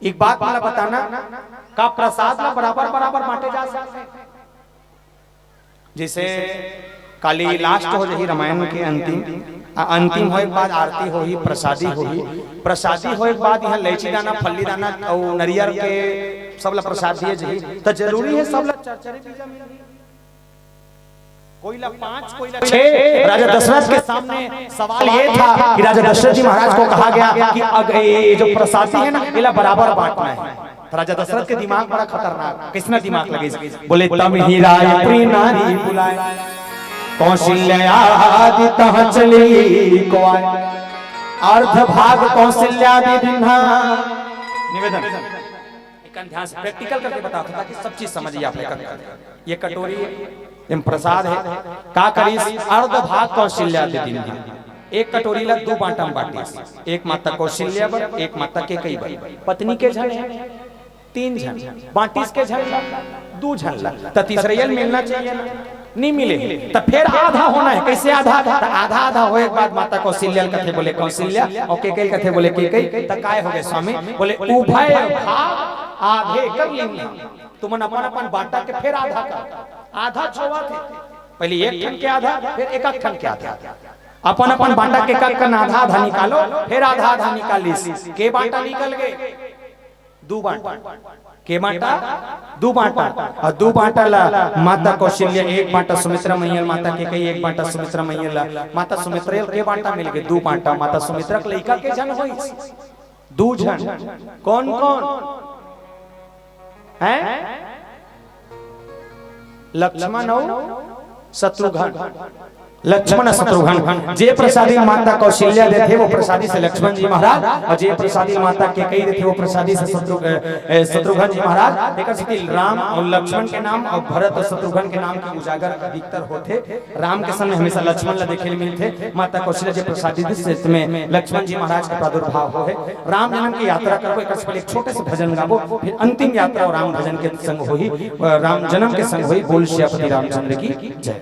एक बात मला बताना, का प्रसाद ला बराबर बराबर बांटे जा सकथे? जैसे काली लास्ट हो जाही रामायण के अंतिम, आ, अंतिम होए के बाद आरती होही, प्रसादी होही, प्रसादी होए के बाद यहाँ लैची दाना, फल्ली दाना अउ नरियर के सब ला प्रसाद दिए जाही, त जरूरी है सब ला चरचरे बीजा मिलही? कोई ला पांच, कोई ला छह। राजा दशरथ के सामने सवाल ये था कि राजा दशरथ जी महाराज को कहा गया कि अग-, ये जो प्रसादी है ना, इला बराबर बांटना है। तो राजा दशरथ के दिमाग बड़ा खतरनाक, किसने दिमाग लगे? बोले, "तम ही राय पुरी नारी बुलाए, कौशल्या आदि तह चली को आए, अर्ध भाग कौशल्या दे दिन्हा।" निवेदन, एक ध्यान से प्रैक्टिकल करके बताओ ताकि सब चीज समझिए आप। एक, ये कटोरी एम प्रसाद है, का करिस? अर्ध भाग कौशल्या दे दिन्हा। एक कटोरी ला दू बांटा में बांटिस, एक माता कौशल्या बर, एक माता केकई बर। पत्नी के झन है, तीन झन, बांटिस के झन ला, दू झन ला, त तीसरइया ल मिलना चाहिए ना, नहीं मिले। त फेर आधा होना है, कैसे आधा? त आधा आधा होए के बाद माता कौशल्या ल कथे बोले कौशल्या, और केकई ल कथे बोले केकई, त काय हो गए स्वामी? बोले उभय भाग आधे कर लेना। तुमन अपन अपन बांटा के फेर आधा कर, आधा छोवा थे, पहले एक ठन के आधा, फिर एक ठन के आधा, अपन अपन बांटा के कक कन आधा आधा निकालो, फिर आधा आधा निकालिस, के बांटा निकल गए? दू बांटा। के बांटा? दू बांटा। और दू बांटा ला माता कौशल्या एक बांटा, सुमित्रा मैया माता कैकई एक बांटा, सुमित्रा मैया ला, माता सुमित्रा के बांटा मिल गए, दू बांटा। माता सुमित्रा के लइका के झन होइस? दू झन। कौन कौन हैं? लक्ष्मण और शत्रुघ्न। लक्ष्मण शत्रुघ्न, जे प्रसादी माता कौशल्या देथे, वो प्रसादी से लक्ष्मण जी महाराज, और जे प्रसादी माता कैकई देथे, वो प्रसादी से शत्रु-, ए, शत्रुघ्न जी महाराज। एकर सेती राम और लक्ष्मण के नाम और भरत और शत्रुघ्न के नाम के उजागर अधिकतर होथे। राम के संग में हमेशा लक्ष्मण ला देखे ले मिलथे। माता कौशल्या जे प्रसादी देथे, से में लक्ष्मण जी महाराज के प्रादुर्भाव होहे। राम जन्म की यात्रा करबो, एकर से पहले एक छोटे से भजन गाबो, फिर अंतिम यात्रा और राम भजन के संग होही, अ, राम जन्म के संग होही। बोल सियापति रामचंद्र की जय।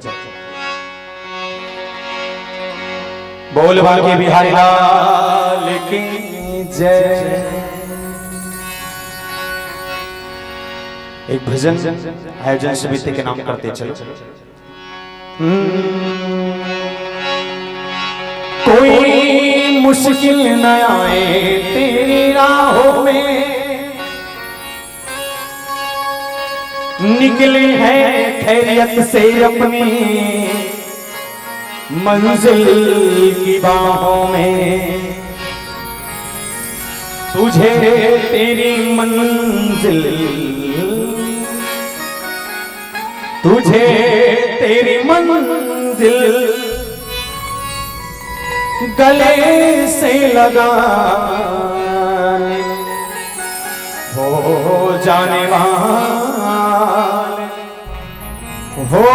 बोल बांके बिहारी लाल की जय। एक भजन आयोजन समिति के नाम करते चलो। हम्म। कोई मुश्किल न आए तेरी राहों में, निकले हैं खैरियत से अपनी मंजिल की बाहों में। तुझे तेरी मंजिल, तुझे तेरी मंजिल गले से लगा ले, हो जाने वाले, हो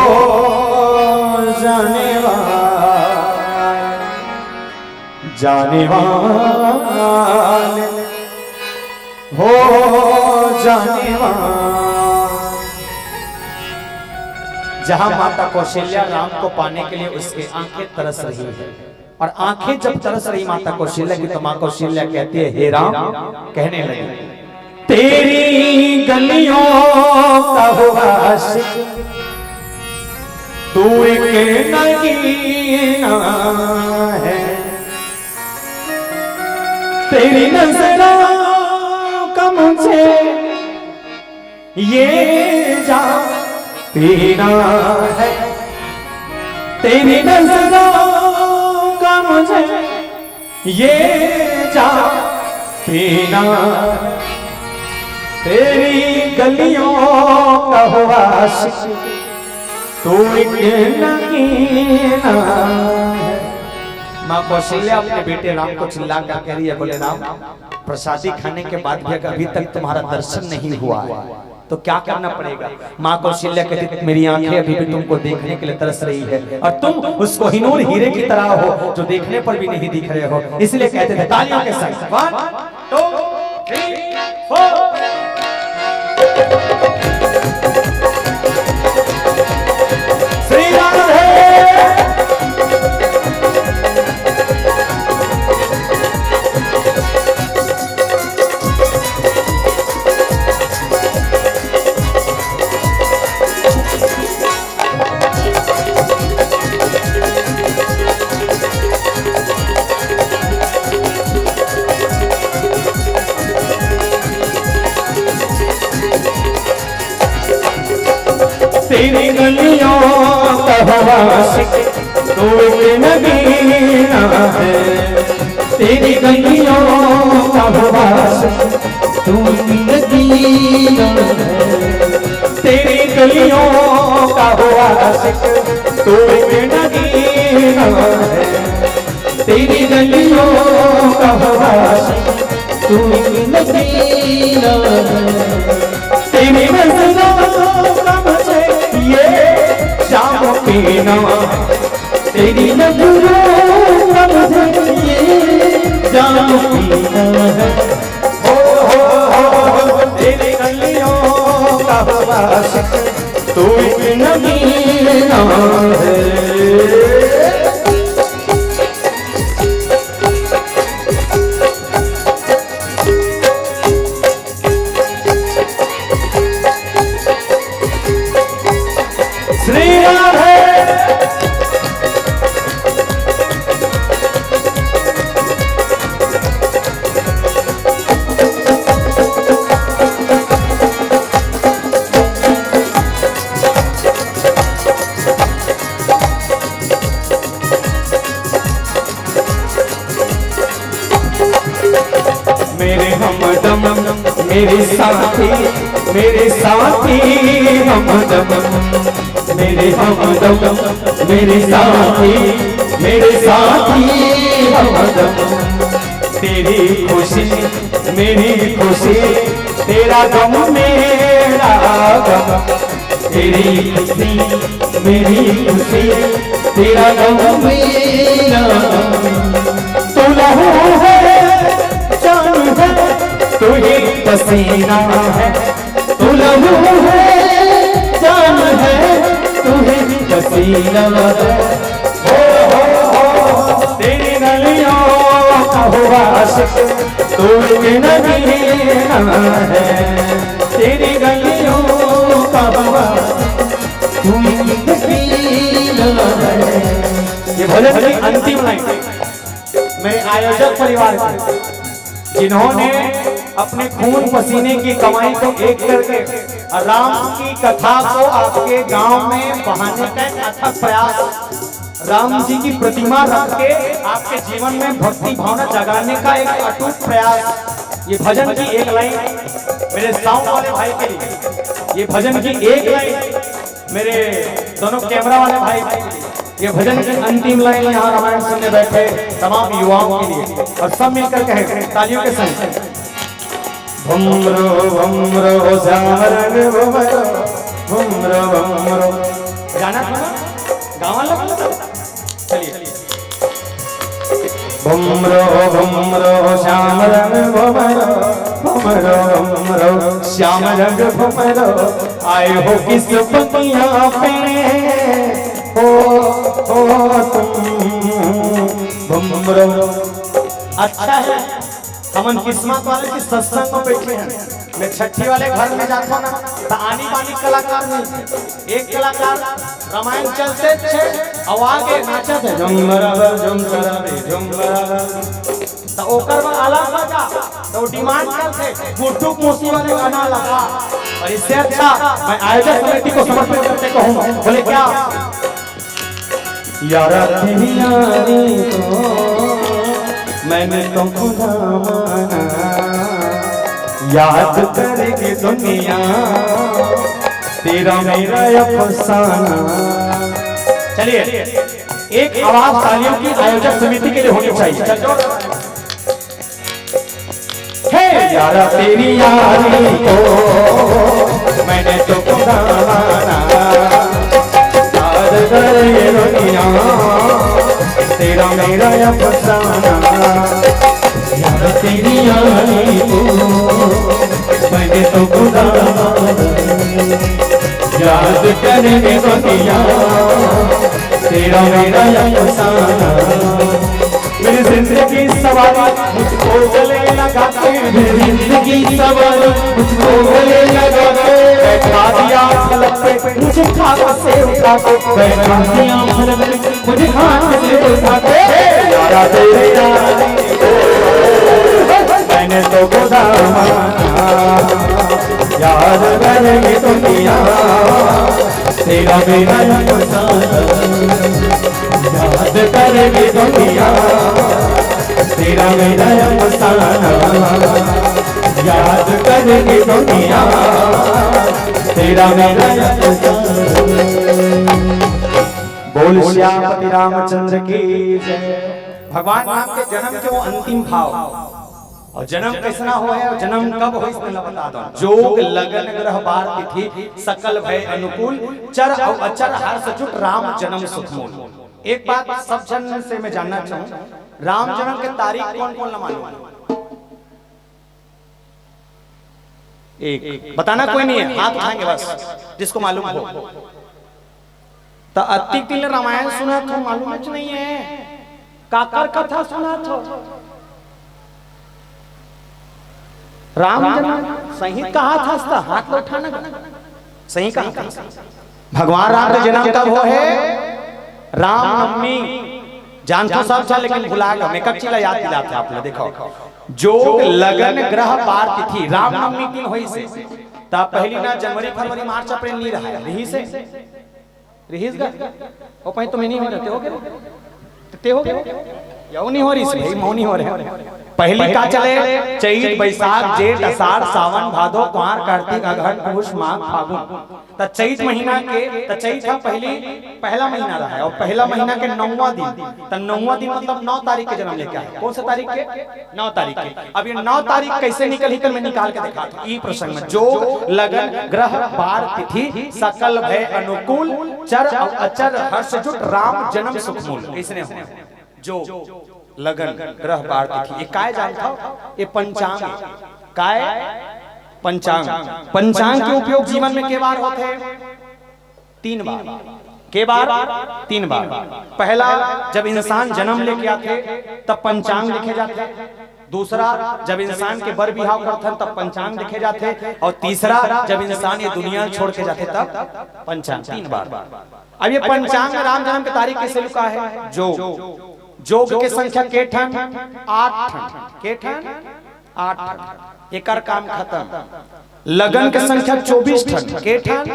जाने वाले, जाने वाले, हो जाने वाले। जहां माता कौशल्या राम को पाने के लिए उसकी आंखें तरस रही है, और आंखें जब तरस रही माता कौशल्या की, तो माँ कौशल्या कहती है, "हे राम," कहने लगी, "तेरी गलियों का हूँ आशिक, तू एक नगीना है। तेरी नजरों का मुझे ये जाम पीना है, तेरी नजरों का मुझे ये जाम पीना, तेरी गलियों का हूँ आशिक, तू एक नगीना है।" माँ कौशल्या अपने बेटे राम को चिल्ला कर कह रही है, बोले, "राम, प्रसादी खाने के बाद भी अगर अभी तक तुम्हारा दर्शन नहीं हुआ है, तो क्या करना पड़ेगा?" माँ कौशल्या कहती, "मेरी आंखें अभी भी तुमको देखने के लिए तरस रही है, और तुम उस कोहिनूर हीरे की तरह हो, जो देखने पर भी नहीं दिख रहे हो।" इसलिए कहते थे, तालियों के साथ, one, two, three, four। Shri Radhe. तेरी गलियों का हूँ आशिक, तू एक नगीना है। तेरी गलियों का हूँ आशिक, तू एक नगीना है। तेरी गलियों का हूँ आशिक, तू एक नगीना है। तेरी गलियों का हूँ आशिक, तू एक नगीना है। तेरी नजरों का मुझे ये जाम पीना, तेरी नजरों का मुझे ये जाम पीना है। हो, हो, हो, हो, तेरी गलियों का हूँ आशिक, तू एक नगीना है। मेरे साथी, मेरे साथी हमदम, मेरे हमदम, मेरे साथी, मेरे साथी हमदम। तेरी खुशी मेरी खुशी, तेरा गम मेरा गम। तेरी खुशी मेरी खुशी, तेरा गम मेरा गम। तू लहू है, जान है, तू ही पसीना है। तू लहू है, जान है, तू ही पसीना है। हो, हो, हो, तेरी गलियों का हुआ आशिक, तू एक नगीना है। तेरी गलियों का हुआ, तू एक नगीना है। ये भजन की अंतिम लाइन मेरे आयोजक परिवार के, जिन्होंने अपने खून पसीने की कमाई को एक करके राम की कथा को आपके गांव में बहाने का एक अथक प्रयास, राम जी की प्रतिमा रख के आपके जीवन में भक्ति भावना जगाने का एक अटूट प्रयास। ये भजन की एक लाइन मेरे साउंड वाले भाई के लिए, ये भजन की एक लाइन मेरे दोनों कैमरा वाले भाई के लिए, ये भजन की अंतिम लाइन यहाँ रामायण सुनने बैठे तमाम युवाओं के लिए, और सब मिलकर कहें तालियों के संग, भमरो भमरो श्याम रंग भमरो, भमरो भमरो। गाना सुना, गावा लगा। चलिए। भमरो भमरो श्याम रंग भमरो, भमरो भमरो श्याम रंग भमरो। आए हो किस बगिया पे, हो, हो तुम भमरो। अच्छा है, हमन किस्मत वाले के सत्संग में बैठे हैं। मैं छट्ठी वाले घर में जाता हूँ ना, तो आनी बानी कलाकार नहीं। एक कलाकार रामायण चलते छे, अउ आगे नाचत है, झुम बराबर, झुम सराबे, झुम बराबर। तो ओकर बर अलग बजा, तो डिमांड करते, गुड्डू कोसी वाले गाना लगा। और इससे अच्छा मैं आयोजक समिति को समर्पित करते कहूँ, बोले क्या? यारा तेरी यारी को मैंने तो खुदा माना, याद करेगी दुनिया तेरा मेरा अफसाना। चलिए, एक आवाज तालियों की आयोजक समिति के लिए होनी चाहिए। चल, जोर। हे यारा तेरी यारी को मैंने तो खुदा माना, याद करे ये दुनिया तेरा मेरा अफसाना। यारा तेरी यारी को मैंने तो खुदा माना, याद करे ये दुनिया तेरा मेरा अफसाना। मेरी जिंदगी सवारी मुझको गले लगा के, मेरी जिंदगी सवारी मुझको गले लगा के, बैठा दिया फलक पे मुझे खाक से उठा के, बैठा दिया फलक पे मुझे खाक से उठा के। यारा तेरे यारी को मैंने तो खुदा माना, याद करेगी दुनिया तेरा मेरा अफसाना। याद करेगी दुनिया तेरा मेरा अफसाना, याद करेगी दुनिया तेरा मेरा अफसाना। बोल श्यामपति रामचंद्र की जय। भगवान राम के जन्म के वो अंतिम भाव, और जन्म कैसना होय हे, जन्म कब होय हे, तेला बता दो। जोग लगन ग्रह बार तिथि, सकल भय अनुकूल, चर अउ अचर हर्ष जुट, राम जन्म सुख मूल। एक बात सब जन से मैं जानना चाहूँ, राम जन्म के तारीख कौन कौन ला मालूम हे? एक बताना कोई नहीं है, हाथ उठाएंगे बस, जिसको मालूम हो। त अतिक दिन ले रामायण सुनत हो, मालूम च नहीं है, काकर कथा सुनत हो? राम जन्म सही कहा था, त हाथ ला उठाना। सही कहा था। भगवान राम के जन्म कब होय हे? रामनवमी। जानथो सब झन, लेकिन भुला गे। मैं एक चीज ला याद दिलात हँव आप ला, देखो, जोग लगन ग्रह बार तिथि, रामनवमी दिन होइस हे। त पहली ना जनवरी, फरवरी, मार्च, अप्रैल नहीं रहा हे, रहिस हे, रहिस गा। ओ पही तो मैं नहीं हो रहे, ते हो गे, ते हो गे, या वो नहीं हो रहिस भाई, मैं नहीं हो रहे। पहिली का चले? चैत, बैसाख, जेठ, असाढ़, सावन, भादो, कुआर, कार्तिक, अगहन, पूस, माघ, फागुन। त चैत महीना के, त चैत ह पहिली, पहला महीना रहा है, अउ पहला महीना के नौवां दिन, त नौवां दिन मतलब नौ तारीख के जन्म लेके आए। कौन से तारीख के? नौ तारीख के। अब ये नौ तारीख कैसे निकलही, त मैं निकाल के दिखात हूं। ई प्रसंग में जोग, लगन, ग्रह, बार, तिथि, सकल भय अनुकूल, चर अउ अचर हर्ष जुट, राम जन्म सुख मूल। इसने हो। जोग, लगन, ग्रह, बार, तिथि, ये काय जानथव? ये पंचांग हे। काय? पंचांग। पंचांग के उपयोग जीवन में के बार होथे? तीन बार। के बार? तीन बार। पहला, जब इंसान जन्म लेके आथे, तब पंचांग देखे जाथे। दूसरा, जब इंसान के बर बिहाव करथन, तब पंचांग देखे जाथे। अउ तीसरा, जब इंसान ये दुनिया छोड़ के जाथे, तब पंचांग। तीन बार। अब ये पंचांग में राम जन्म के तारीख कैसे लुका है? जोग। जोग के संख्या के ठन? आठ ठन। के ठन? आठ ठन। एकर काम खत्म। लगन के संख्या चौबीस ठन। के ठन?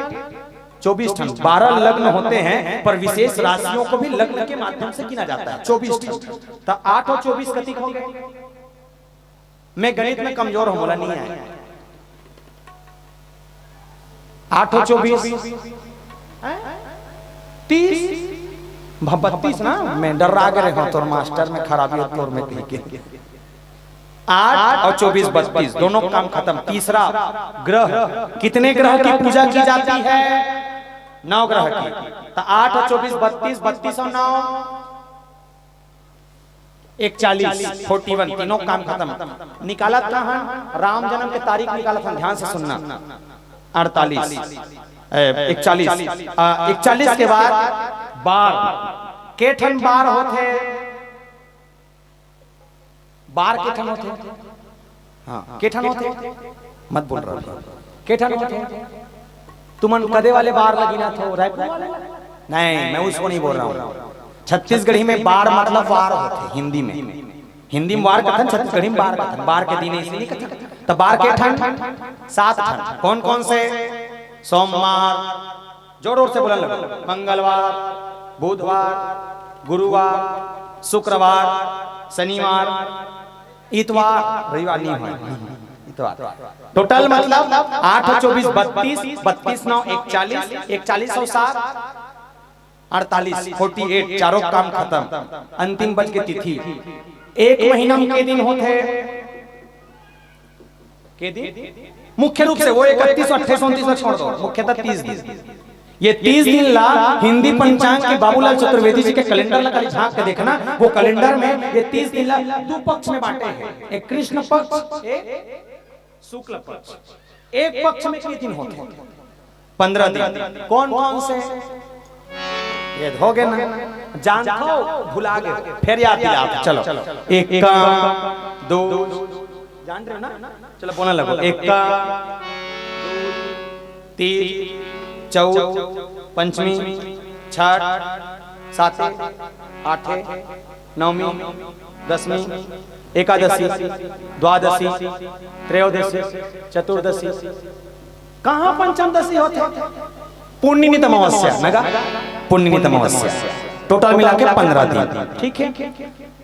चौबीस ठन। बारह लग्न होते हैं, पर विशेष राशियों को भी लग्न के माध्यम से गिना जाता है। चौबीस ठन। त आठ अउ चौबीस कतिक हो गए? मैं गणित में कमजोर हूं, मोला नहीं आए। आठ अउ चौबीस, हैं? तीस, भ-, बत्तीस ना? मैं डर्रा गे रहेंव, तोर मास्टर में खराबी हे, तोर में कहिके। आठ अउ चौबीस, बत्तीस, दोनों काम खत्म। तीसरा ग्रह, कितने ग्रह की पूजा की जाती है? नौ ग्रह की। त आठ अउ चौबीस, बत्तीस, बत्तीस अउ नौ, इकतालीस, फोर्टी वन, तीनों काम खत्म। निकालत का हन? राम जन्म के तारीख निकालत हन, ध्यान से सुनना। अड़तालीस, ए, इकतालीस, आ, इकतालीस के बाद बार, के ठन बार होथे? बार के ठन होथे? हाँ, के ठन होथे? मत बोल रहा। के ठन होथे? तुमन कदे वाले बार ल गिनथव, रायपुर वाले? नहीं, मैं उसको नहीं बोल रहा हूँ। छत्तीसगढ़ी में बार मतलब वार होथे, हिंदी में। हिंदी में वार कथन, छत्तीसगढ़ी में बार कथन। बार के दिन ऐसे नहीं कथन। त बार के ठन? सात ठन। कौन कौन से? सोमवार, जोर जोर से बोलन लगो, मंगलवार, बुधवार, गुरुवार, शुक्रवार, शनिवार, इतवार, रविवार नहीं होय, इतवार। टोटल मतलब आठ अउ चौबीस, बत्तीस, बत्तीस नौ इकतालीस, इकतालीस अउ सात, अड़तालीस, फोर्टी एट, चारों काम खत्म। अंतिम बच के तिथि। एक महीना में के दिन होथे? के दिन? मुख्य रूप से वो इकतीस, अट्ठाईस, उनतीस ला छोड़ दो, मुख्यतः तीस दिन। ये तीस दिन ला हिंदी पंचांग के बाबूलाल चतुर्वेदी जी के कैलेंडर ला खाली झांक के देखना, वो कैलेंडर में ये तीस दिन ला दो पक्ष में बांटे हैं, एक कृष्ण पक्ष, एक शुक्ल पक्ष। एक पक्ष में के दिन होथे? पंद्रह दिन। कौन कौन से? ये हो गए ना, जानथव, भुला गए, फिर याद दिलाओ। चलो, एक का, दो, जान रहे हो ना? चलो, बोलने लगो। एक का, तीज, चौथ, पंचमी, छठ, साते, आठे, नवमी, दसमी, एकादशी, द्वादशी, त्रयोदशी, चतुर्दशी, कहाँ पंचमदशी होथे? पुन्नी नित अमावस्या, नगा? पुन्नी नित अमावस्या। टोटल मिला के पंद्रह दिन, ठीक है?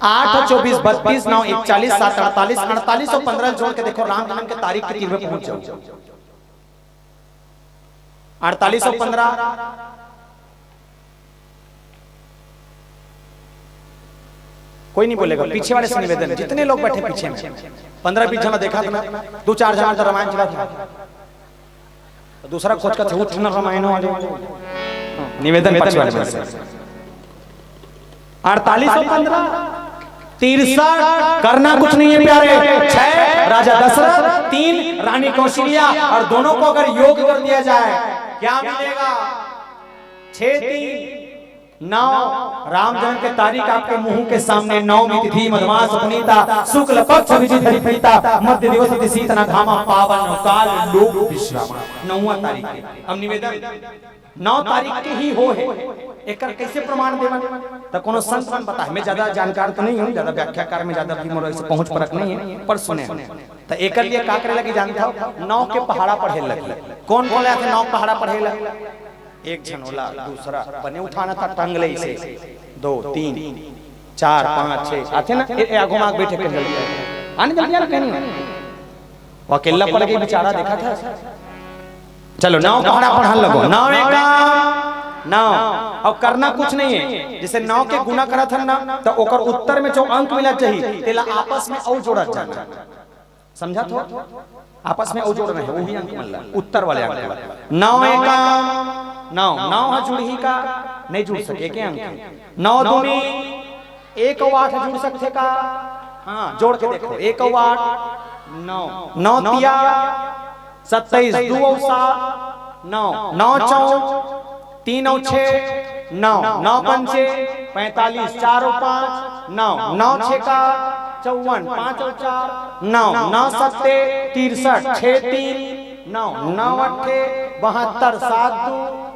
आठ, चौबीस, बत्तीस, नौ, इकतालीस, सात, अड़तालीस, अड़तालीस अउ पंद्रह जोड़ के देखो, राम जन्म के तारीख के तीर में पहुंच जाओ। अड़तालीस अउ पंद्रह, कोई नहीं बोलेगा। पीछे वाले से निवेदन, जितने लोग बैठे पीछे में, पंद्रह बीस जना देखा था ना, दो चार जना तो रामायण चला था, तो दूसरा खोज का था, उठ ना, रामायण हो, आ जाओ। निवेदन पक्ष वाले में से। अड़तालीस और पंद्रह, तिरसठ, करना कुछ नहीं है प्यारे। छह, राजा दशरथ। तीन, रानी कौशल्या। और दोनों को अगर योग कर दिया जाए, क्या मिलेगा? छह तीन नौ, राम जन्म के तारीख आपके मुंह के सामने, नवमी तिथि मधमास पुनीता, शुक्ल पक्ष अभिजित हरिप्रीता, मध्य दिवस अति शीत न घामा, पावन काल लोक विश्रामा। नौवां तारीख है। अब निवेदन, नौ तारीख के ही हो है, एकर कैसे प्रमाण देवन? त कोनो संत मन बताए, मैं ज्यादा जानकार तो नहीं हूँ, ज्यादा व्याख्याकार में ज्यादा भी मोर ऐसे पहुंच परख नहीं है, पर सुने। त एकर लिए का करे लगी जानता हो? नौ के पहाड़ा पढ़े लगी। कौन कौन आथे नौ पहाड़ा पढ़े लगी? एक झन ओला, दूसरा बने उठाना था, टंग ले इसे, दो, तीन, चार, पाँच, छह, आथे ना, ए, ए, आगो माग बैठे के जल्दी। आने जल्दी आने कहीं नहीं। वो अकेला पड़ के बेचारा देखा था। चलो, नौ पहाड़ा पढ़न लगो। नौ एका नौ। अब करना कुछ नहीं है, जैसे नौ के गुना करत हन ना, तो ओकर उत्तर में जो अंक मिला चाहिए, तेला आपस में अउ जोड़त जाना। समझा तो? आपस में अउ जोड़ रहे हैं, वही अंक मिल रहा है, उत्तर वाले अंक मिल रहा है। नौ एका नौ, नौ हा जुड़ही का? नहीं जुड़ सके, के अंक है। नौ दूनी एक अउ आठ जुड़ सकथे का? हाँ, जोड़ के देखो, एक अउ आठ, नौ। नौ तिया सत्ताईस, दू अउ सात, नौ। नौ चौ तीन अउ छः, नौ। नौ पंचे पैंतालीस, चार अउ पाँच, नौ। नौ छेका चौवन, पाँच अउ चार, नौ। नौ सत्ते तिरसठ, छः तीन नौ, नौ अट्ठे बहत्तर, सात दू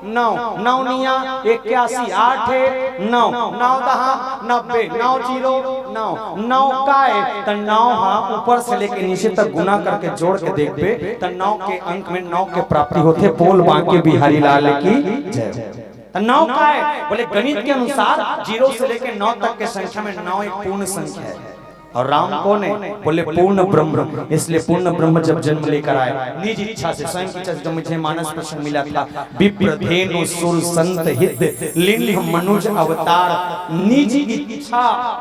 नौ, नौ निया इक्यासी, आठ हे नौ, नौ दहा नब्बे, नौ जीरो नौ, नौ काय त नौ हा ऊपर से लेके नीचे तक गुना करके जोड़ के देखबे त नौ के अंक में नौ के प्राप्ति होथे। बोल बांके बिहारी लाल की जय। त नौ काय बोले, गणित के अनुसार जीरो से लेके नौ तक के संख्या में नौ एक पूर्ण संख्या है। और राम कौन है? बोले, पूर्ण ब्रह्म। इसलिए पूर्ण ब्रह्म जब जन्म लेकर आए, निज इच्छा से, स्वयं की इच्छा से, जो मुझे मानस पुरुष मिला था, विप्र धेनु सुर संत हित, लिंग मनुज अवतार, निज इच्छा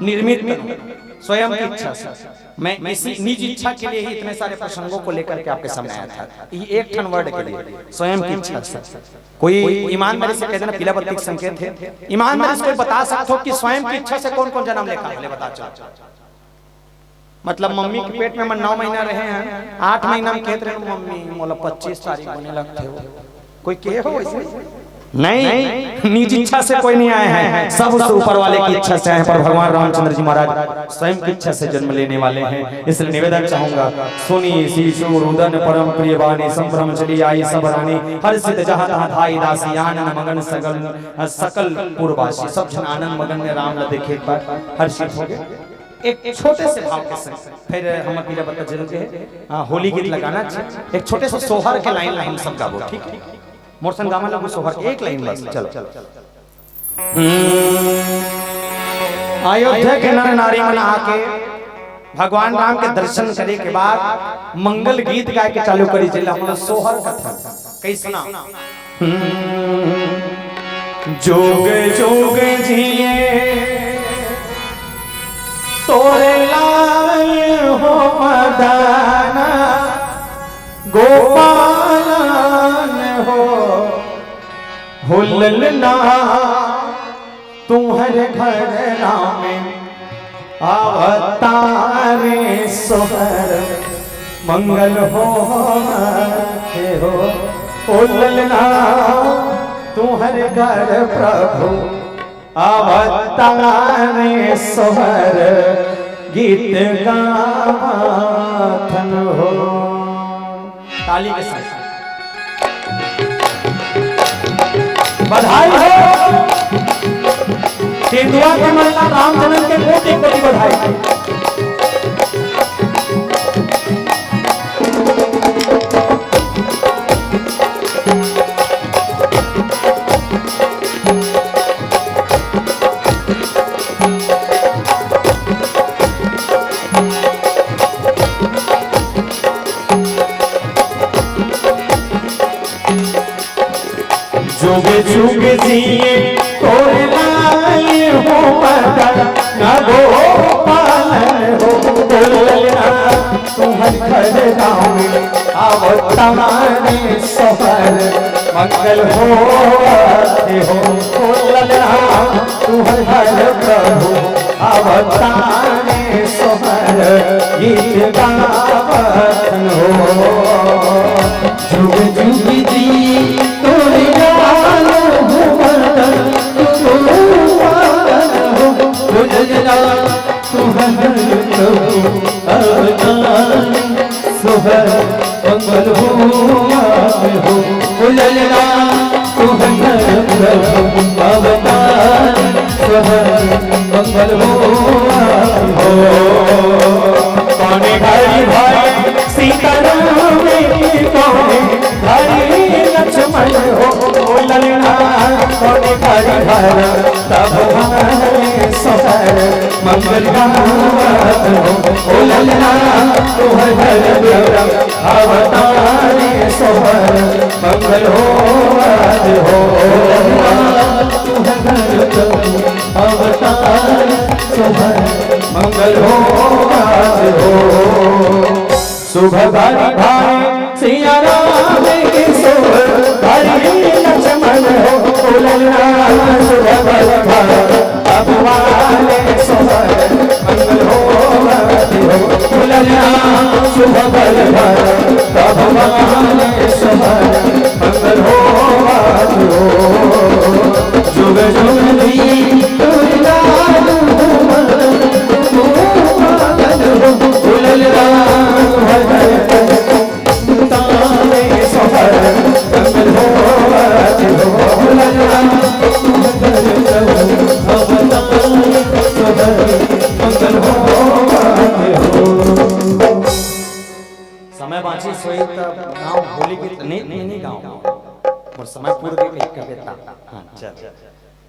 निर्मित, स्वयं की इच्छा से। मैं इसी निज इच्छा के लिए ही इतने सारे प्रसंगों को लेकर के आपके सामने आया था, ये एक ठन वर्ड के लिए, स्वयं की इच्छा से। कोई ईमानदारी से कह देना, पीला बत्ती का संकेत है। ईमानदारी से कोई बता सकते हो कि स्वयं की इच्छा से कौन कौन जन्म लेता है? ले बता, चलो। मतलब, मम्मी के पेट में मन नौ महीना रहे हैं, आठ महीना में कहते रहे, "मम्मी, मोला पच्चीस तारीख बने लगते हो।" कोई कहे हो वैसे? नहीं, निज इच्छा से कोई नहीं आए हैं, सब उस ऊपर वाले की इच्छा से आए हैं। पर भगवान रामचंद्र जी महाराज स्वयं की इच्छा से जन्म लेने वाले हैं। इसलिए निवेदन चाहूंगा, सुनी शीशु रुदन परम प्रिय बानी, संभ्रम चली आई सब रानी, हर्षित जहाँ तहाँ धाई दासी, आनन मगन सगल सकल पुरवासी। सब झन आनंद मगन में राम ला देखे, एक बार हर्षित हो गए। एक छोटे से भाव के संग फिर हम पीला बत्ता जरूर के, हाँ, होली गीत लगाना चाहिए। एक छोटे से सोहर के लाइन ला हम सब गाबो, ठीक है? मोर संग गावा लगू सोहर के एक लाइन बस, चलो। हम्म। अयोध्या के नर नारी मन आके भगवान राम के दर्शन करे के बाद मंगल गीत गाए के चालू करी, जेला हम सोहर कथन। कैसना? हम्म। जोग जोग जिए तोरे लाल हो मदाना, गोपालन हो, हो ललना, तुम्हर घर राम अवतारे सोहर मंगल हो हो। ओ ललना, तुम्हर घर प्रभु अवतारे सोहर गीत गावथन हो। ताली के साथ बधाई हो। तेंदुआ के मन ला राम जन्म के कोटि कोटि बधाई। जुग जुग जिए तोर लाल हो मदन, न गोपालन हो बोलना। तुम्हर घर गाँव में अवतारे सोहर मंगल हो आते हो बोलना। तुम्हर घर प्रभु अवतारे सोहर गीत गावत हो। जुग जुग जी तोरे लाल हो मदन, तू पावन हो, हो ललना, तुम्हर प्रभु अवतार सोहर मंगल हो आए हो। ओ ललना, तुम्हर प्रभु अवतार सोहर मंगल हो आए हो। कौने घरी भाई सीताराम के, कौने घरी लक्ष्मण हो, ओ ललना, कौने घरी भरत तब हमारे सोहर मंगल गावत हो। ओ ललना, अवतारे सोहर मंगल हो आज हो। अवतार सोहर मंगल हो आज हो। शुभ बारी भाई सिया राम के सोहर, हरि लक्ष्मण हो, ललना शुभ बल भाई। अब वाले सोहर मंगल हो आज हो। ललना शुभ बल भाई। अब वाले सोहर मंगल हो आज हो। जुग जुग जी तुलना ललना समय बाँचिस होही त गाँव होली गीत नहीं, नहीं, नहीं गाँव। मोर समय पूर के एक कविता। हाँ, चल।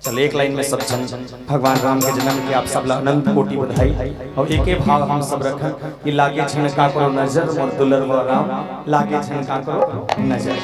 चल, एक लाइन में सब झन भगवान राम के जन्म के आप सब ला अनंत कोटि बधाई। और एके भाव हम सब रखन कि लागे झन काकरो नजर, मोर दुलरवा राम, लागे झन काकरो नजर।